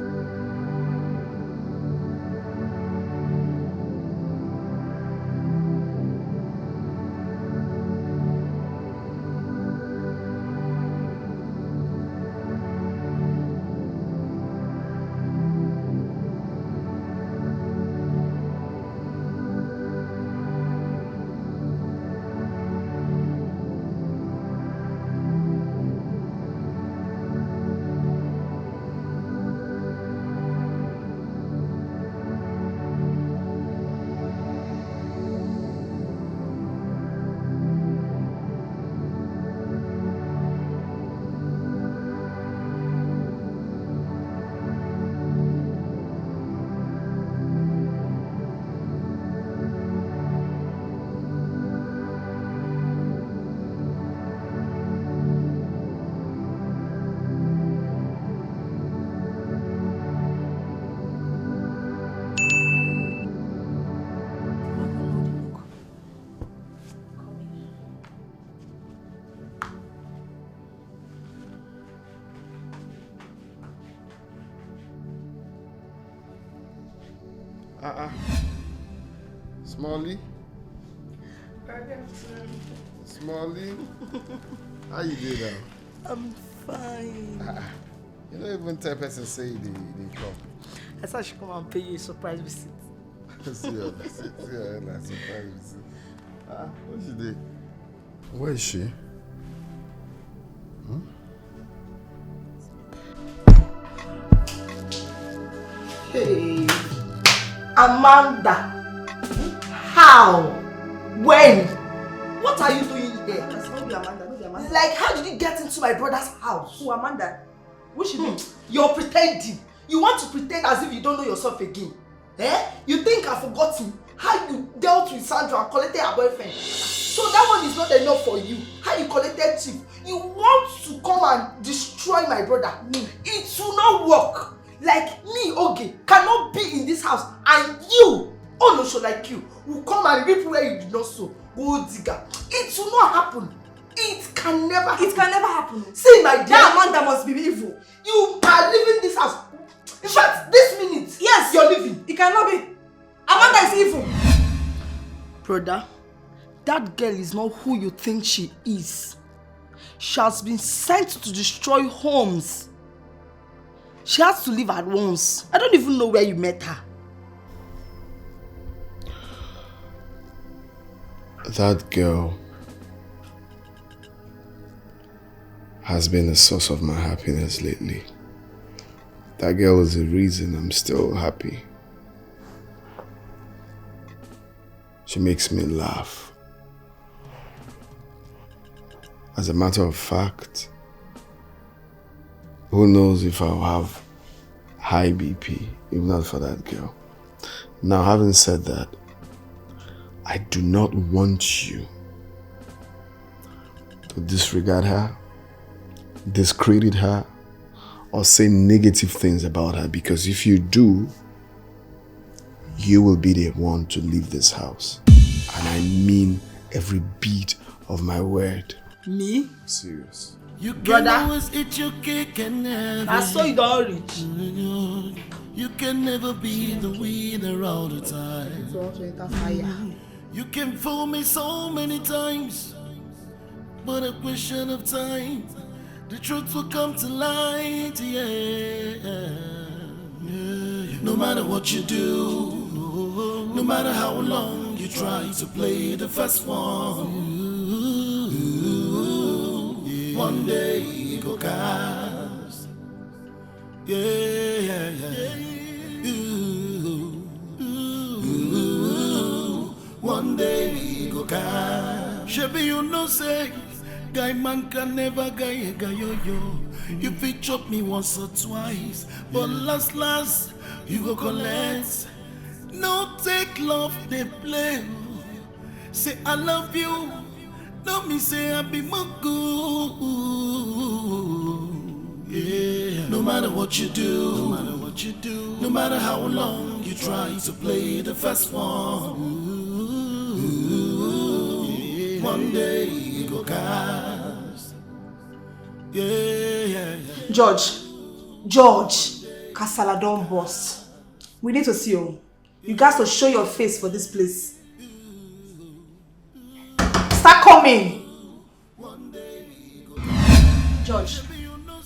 Ah, ah. Smalley? What's Molly, how you dey now? I'm fine. Ah, you no even tell person say you dey dey come. I said I should come and pay you a surprise visit. See your see your head like surprise visit. Ah, where she dey? Where is she? Hmm? Hey, Amanda, how? When? What are you doing here? No be Amanda, no be Amanda. Like, how did you get into my brother's house? Who, Amanda? Which she be? You're pretending. You want to pretend as if you don't know yourself again. Eh? You think I've forgotten how you dealt with Sandra and collected her boyfriend? So that one is not enough for you. How you collected thief. You want to come and destroy my brother. It will not work. Like me, Oge, cannot be in this house, and you, Onosho like you, will come and reap where you did not sow. Gold digger. It will not happen. It can never happen. It can never happen. See, my dear. That Amanda must be evil. You are leaving this house. In fact, this minute, yes, you're leaving. It cannot be. Amanda is evil. Brother, that girl is not who you think she is. She has been sent to destroy homes. She has to leave at once. I don't even know where you met her. That girl has been the source of my happiness lately. That girl is the reason I'm still happy. She makes me laugh. As a matter of fact, who knows if I'll have high B P if not for that girl. Now, having said that, I do not want you to disregard her, discredit her, or say negative things about her, because if you do, you will be the one to leave this house. And I mean every beat of my word. Me? Serious. You can Brother. Always eat your cake and have I saw you don't reach. You can never be the winner all the time. So also enter fire. You can fool me so many times, but a question of time, the truth will come to light. Yeah. Yeah. No matter what you do, no matter how long you try to play the first one, one day you go cast. Yeah, yeah, yeah. Ooh, ooh, ooh. One day you go cast. Shebi you know say guy man can never guy a guy yo yo. You fit chop me once or twice, but last last you go collect. No take love dey play. Say I love you. No me say I be mugu. Yeah. No matter what you do, no matter what you do, no matter how long you try to play the first one, one day you go cast. Yeah, yeah, yeah. George, George, kasala don burst. We need to see you. You guys to show your face for this place. Start coming. George,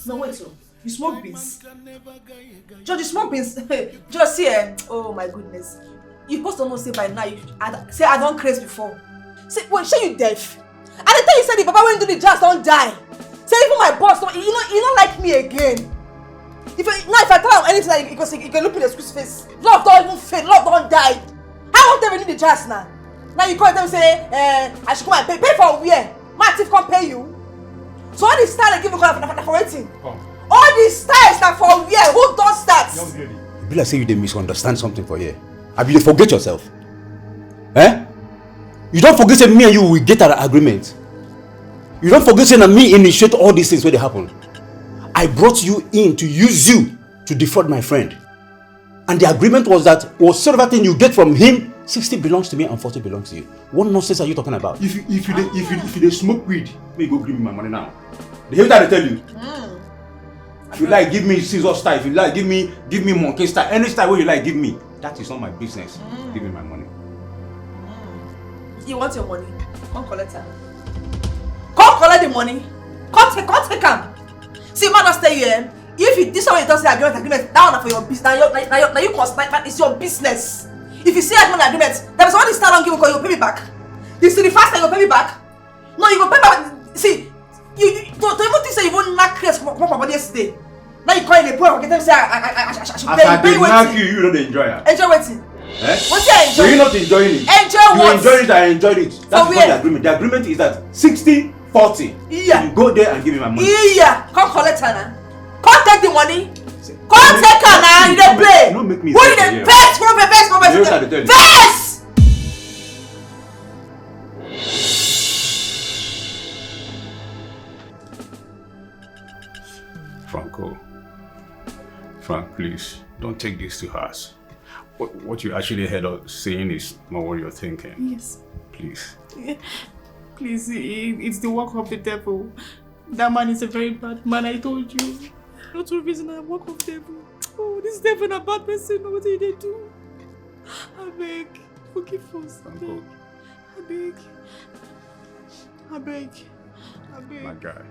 no wait, oh. You smoke beans. George, you smoke beans. George, see, eh? Oh my goodness. You supposed to know say by now, you, I, say I don't craze before. Say, wait, shey you deaf? I dey tell you say the papa wey do the jazz don die. Say even my boss, no, he no, he no like me again. If I, now if I tell am anything, like, he go say, he go look me the excuse face. Love don even fail, love don die. I wan tell you the jazz now. Now you come tell me say, eh, I should come and pay, pay for where? My thief come pay you. So all the style I give you, na for, na for wetin? All the styles na for where? Who don start? E be like say you dey misunderstand something for here. Abi you dey forget yourself? Eh? You don forget say me and you we get our agreement. You don forget say na me initiate all these things wey dey happen. I brought you in to use you to defraud my friend. And the agreement was that whatsoever thing you get from him, sixty belongs to me and forty belongs to you. What nonsense are you talking about? If you if you dey if you if you dey smoke weed, make you go give me my money now. The hear wetin I dey tell you. If you like, give me scissors style. If you like, give me give me monkey style. Any style wey you like, give me. That is not my business. Give me my money. You want your money? Come collect am. The money. Come take, come take am. See, man, I stay here. If you this one you talk say agreement, agreement, that one na for your business. Now you, now you, now you cost. Like, it's your business. If you see agreement, agreement, that is what this time give you, you pay me back. You see the first time you pay me back. No, you go pay back. See, you, you to, to even think say you won't knock case come come for body yesterday. Now you call in a poor forget say I I I I I should As pay I pay did knock wetin. You, you don't enjoy it. Enjoy wetin? Eh? Wetin I enjoy? Were you not enjoying it? Enjoy You what? Enjoyed it, I enjoyed it. That's For what the where? Agreement. The agreement is that sixty forty. Yeah. You go there and give me my money. Yeah. Come collect her now. Come take the money. Come take her now. You dey play. You no make me Who you dey vex for? Vex for? Vex for? Vex. Franco, Frank, please, don't take this to heart. What, what you actually head up saying is not what you're thinking. Yes. Please. Please, i- it's the work of the devil. That man is a very bad man, I told you. Not to reason I work of devil. Oh, this devil na bad person, what did they do? I beg, forgive us. I beg. I beg. I beg. I beg. My guy.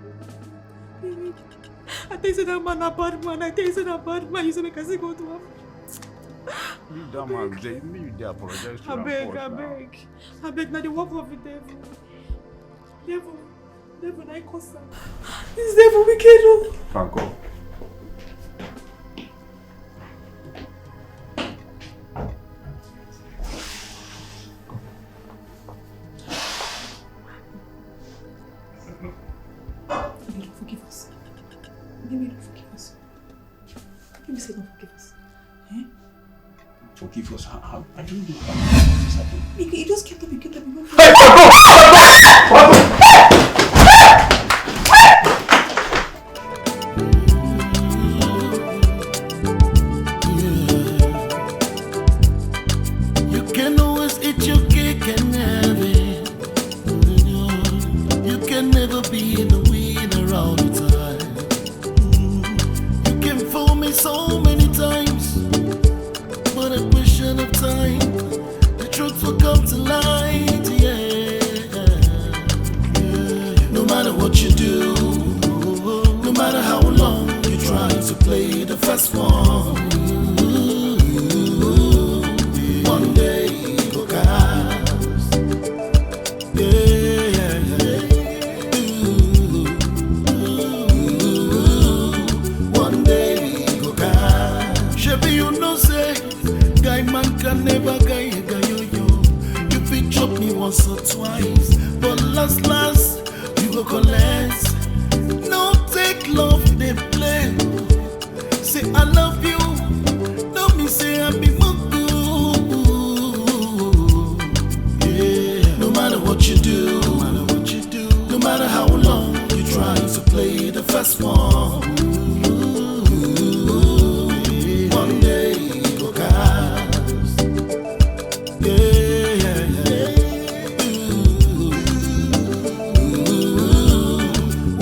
I tell you say that man a bad man. I tell you say that bad man. You say make I say go to him. Leave that man there. Leave there, apologize to I him beg, first I now. Beg. I beg. Now the work of the devil. Devil. Devil, I cause am. This devil wicked. Oh. Thank God. Forgive us. Forgive us. Forgive us. Eh? Forgive us. I, I, I don't know how this happened. You, you just get up, you get up, you go. Hey, Franco! Franco! You can always eat your cake and have it. You can never be the winner all the time. You can fool me so many times, but a question of time, the truth will come to light, yeah. Yeah. No matter what you do, no matter how long you try to play the first one, one day you go cast. Yeah, yeah, yeah. Ooh, ooh, ooh, one day you go cast. Shebi you know say guy man can never guy a guy yo yo. You fit chop me once or twice, but last last you go collect. No take love dey play. Say I love you, no me say I be mugu. Yeah. No matter what you do, no matter what you do, no matter how long you try to play the first one, one day you go cast. Yeah, yeah, yeah.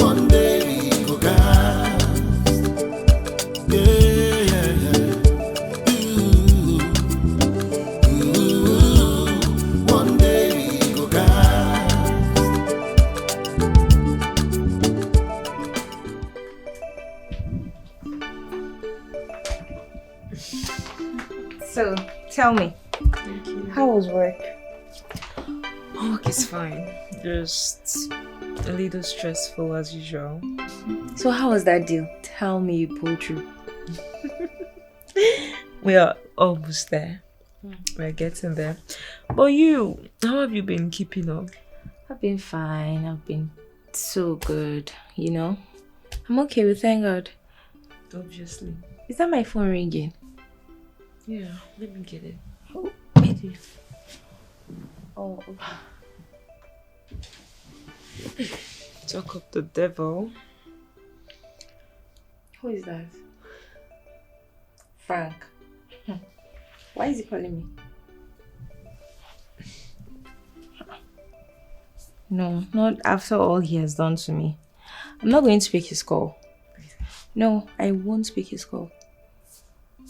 One day you go cast. Yeah, yeah, yeah. One day you go cast. So, tell me, how was work? Work is fine. Just a little stressful as usual. So how was that deal? Tell me you pulled through. We are almost there. We're getting there. But you, how have you been keeping up? I've been fine. I've been so good, you know. I'm okay, we thank God. Obviously. Is that my phone ringing? Yeah, let me get it. Oh, it is. Oh, okay. Talk of the devil. Who is that? Frank. Hmm. Why is he calling me? No, not after all he has done to me. I'm not going to pick his call. No, I won't pick his call.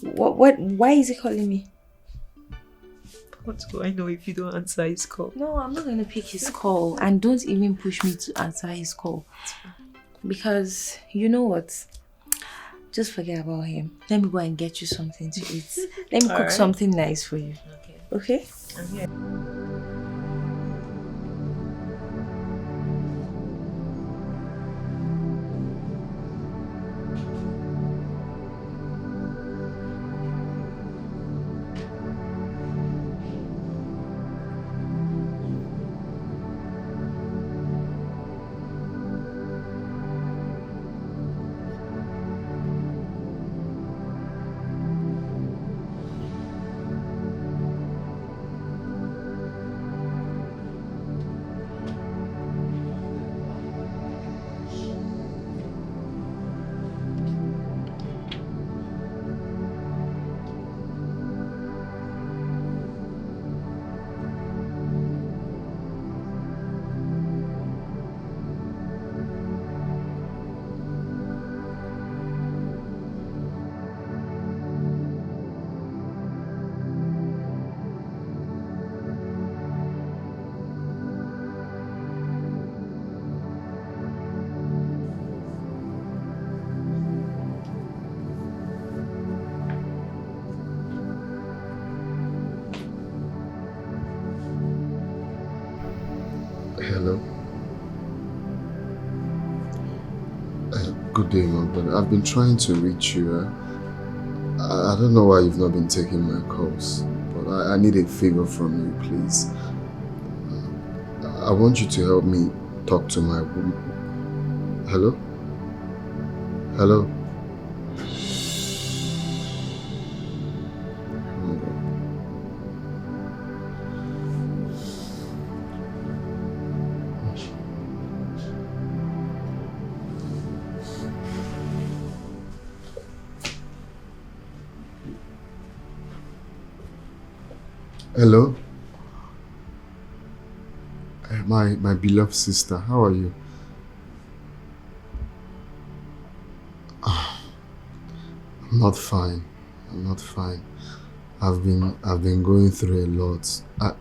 What? What? Why is he calling me? What do I know if you don't answer his call? No, I'm not gonna pick his call, and don't even push me to answer his call. Because you know what? Just forget about him. Let me go and get you something to eat. Let me cook Alright. Something nice for you. Okay. Okay? I'm here. Hello. Uh, good day, my brother. I've been trying to reach you. Uh, I, I don't know why you've not been taking my calls, but I, I need a favor from you, please. Uh, I want you to help me talk to my woman. Hello? Hello? Hello? Eh, my, my beloved sister, how are you? Ah, I'm not fine. I'm not fine. I've been I've been going through a lot. I,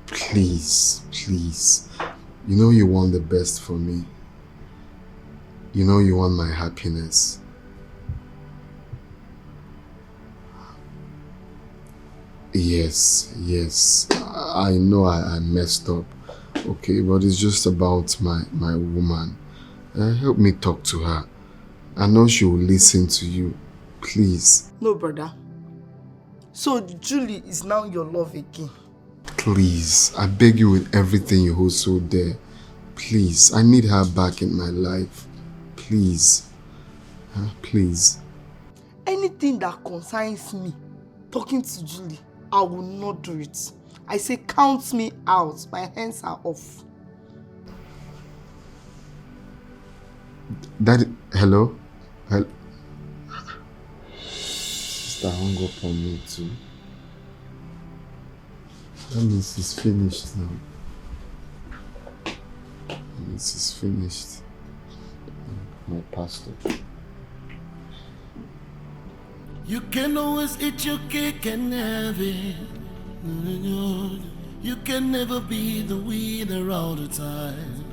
please, please. You know you want the best for me. You know you want my happiness. Yes, yes. I know I, I messed up. Okay, but it's just about my my woman. Uh, help me talk to her. I know she will listen to you. Please. No, brother. So Julie is now your love again. Please, I beg you with everything you hold so dear. Please, I need her back in my life. Please. Huh? Please. Anything that concerns me, talking to Julie, I will not do it. I say count me out. My hands are off. Daddy, hello? Hello? Sister hung up on me too. That means it's finished now. That means it's finished. My pastor. You can always eat your cake and have it. You can never be the winner all the time.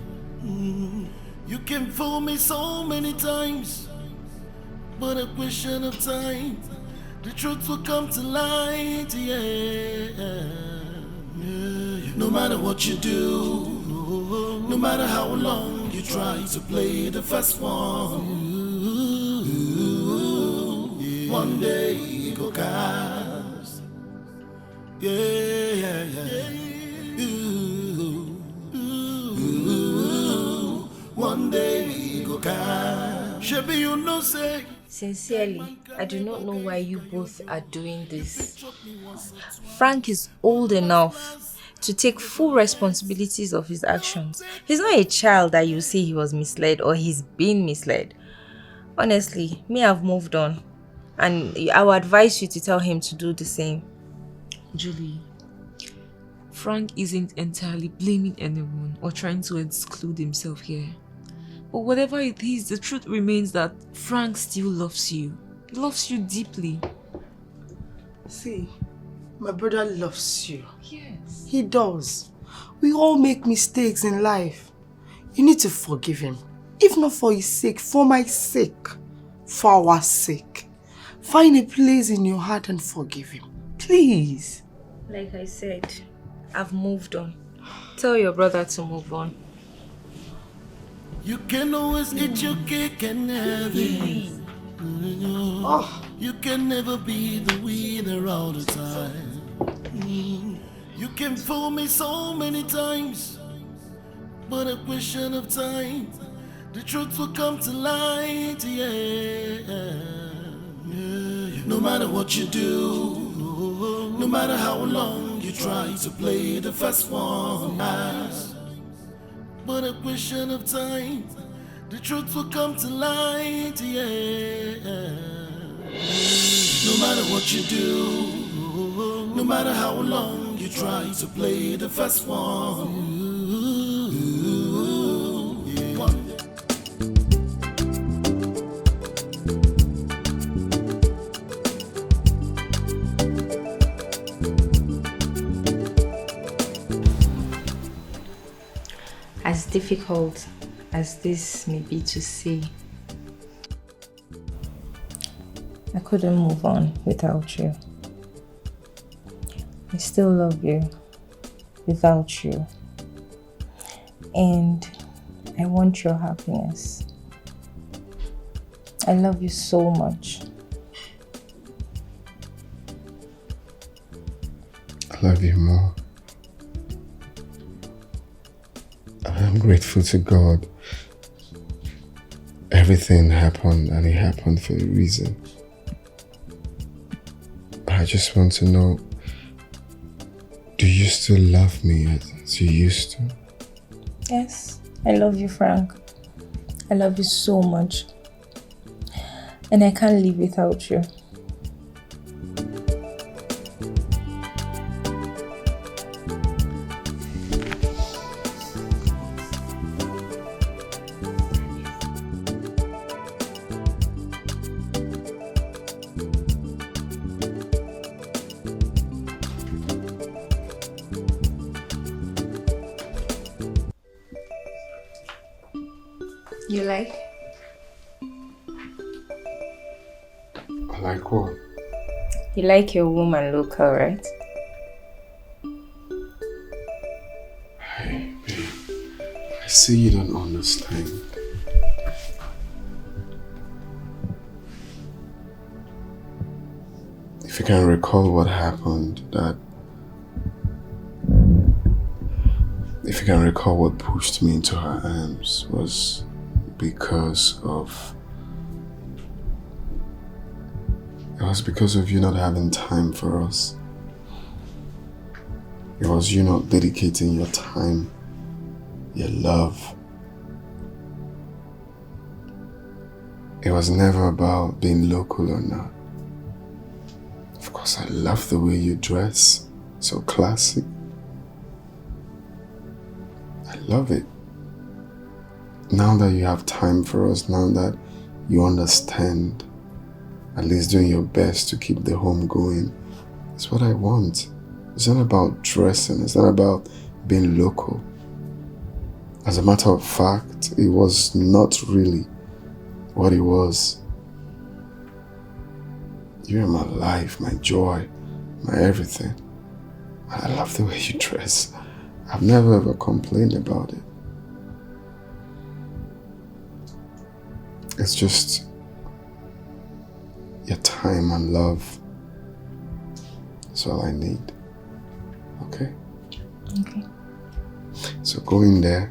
Mm. You can fool me so many times, but a question of time, the truth will come to light, yeah. Yeah. No matter what you do, no matter how long you try to play the first one, one day it go cast. Yeah, yeah, yeah. Ooh, ooh, ooh, one day it go cast. Shebi you know say Sincerely, I do not know why you both are doing this. Frank is old enough to take full responsibilities of his actions. He's not a child that you say he was misled or he's been misled. Honestly, me, I've moved on, and I would advise you to tell him to do the same. Julie, Frank isn't entirely blaming anyone or trying to exclude himself here. But whatever it is, the truth remains that Frank still loves you. He loves you deeply. See, My brother loves you. Yes. He does. We all make mistakes in life. You need to forgive him. If not for his sake, for my sake, for our sake. Find a place in your heart and forgive him. Please. Like I said, I've moved on. Tell your brother to move on. You can always eat your cake and have it. Oh, You can never be the winner all the time. You can fool me so many times, but a question of time, the truth will come to light, yeah. No matter what you do, no matter how long you try to play the first one, but a question of time, the truth will come to light, yeah. No matter what you do, no matter how long you try to play the first one. As difficult as this may be to see, I couldn't move on without you. I still love you without you. And I want your happiness. I love you so much. I love you more. I'm grateful to God. Everything happened and it happened for a reason. But I just want to know, do you still love me as you used to? Yes, I love you, Frank. I love you so much. And I can't live without you. You like? Like what? You like your woman local, right? Hey, babe. I see you don't understand. If you can recall what happened, that if you can recall what pushed me into her arms was because of it was because of you not having time for us. It was you not dedicating your time, your love. It was never about being local or not. Of course, I love the way you dress, so classic. I love it. Now that you have time for us, now that you understand, at least doing your best to keep the home going, it's what I want. It's not about dressing, it's not about being local. As a matter of fact, it was not really what it was. You are my life, my joy, my everything. I love the way you dress. I've never ever complained about it. It's just your time and love. That's all I need. Okay? Okay. So go in there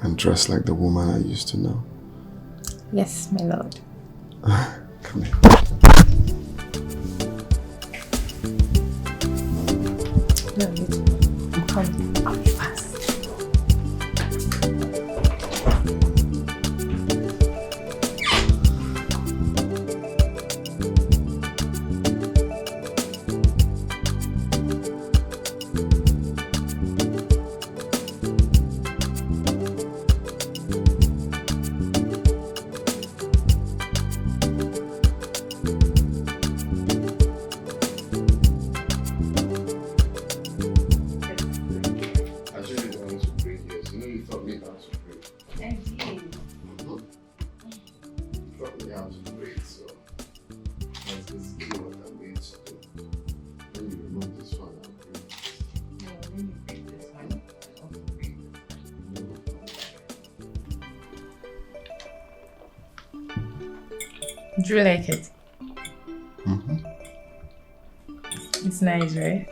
and dress like the woman I used to know. Yes, my lord. Come here. Love you too. I'm coming. I'll be fast. I have to break, so that's basically what I'm going to do. When you remove this one, I'll break this. No, let me break this one. I'll break this one. Do you like it? Mm-hmm. It's nice, right?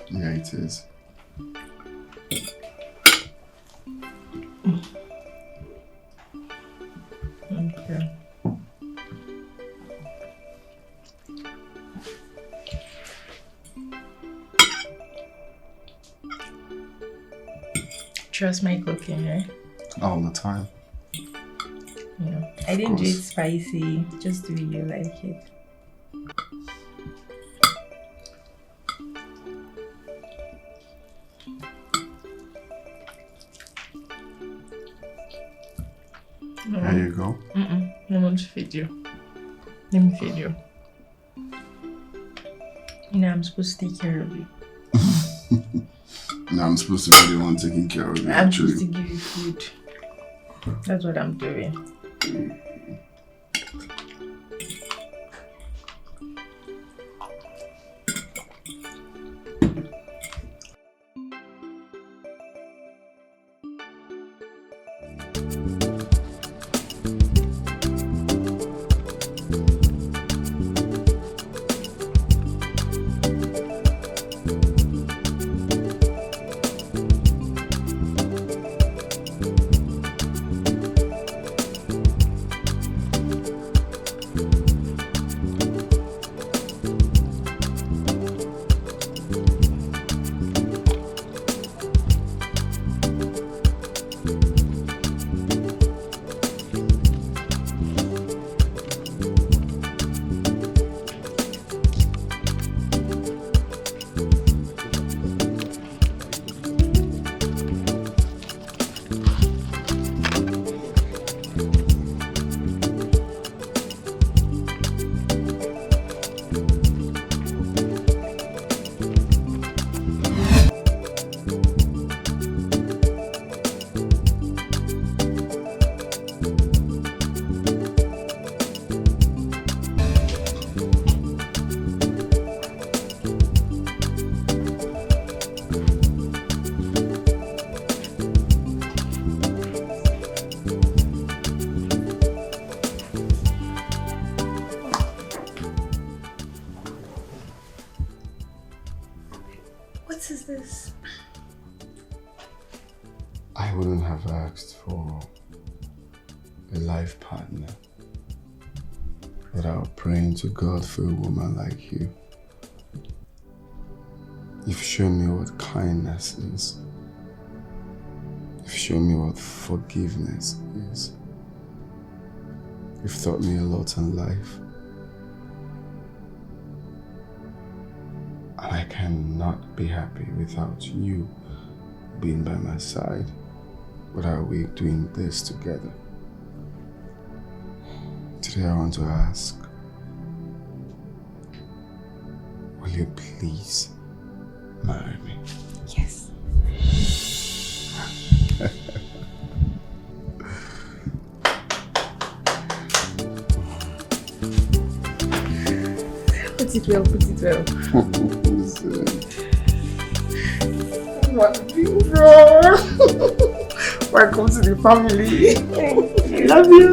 Yeah, it is. Okay. Trust my cooking, right? All the time. Yeah. I didn't do it spicy, just the way you like it. There you go. Mm-mm. I want to feed you. Let me feed you. You know, I'm supposed to take care of you. Now I'm supposed to be the one taking care of you. I'm supposed to give you food. That's what I'm doing. What is this? I wouldn't have asked for a life partner without praying to God for a woman like you. You've shown me what kindness is. You've shown me what forgiveness is. You've taught me a lot in life. And I cannot be happy without you being by my side. What are we doing this together? Today I want to ask, will you please marry me? Yes. Put it well, put it well. Listen. What do you, bro? Welcome to the family. Thank you. Love you.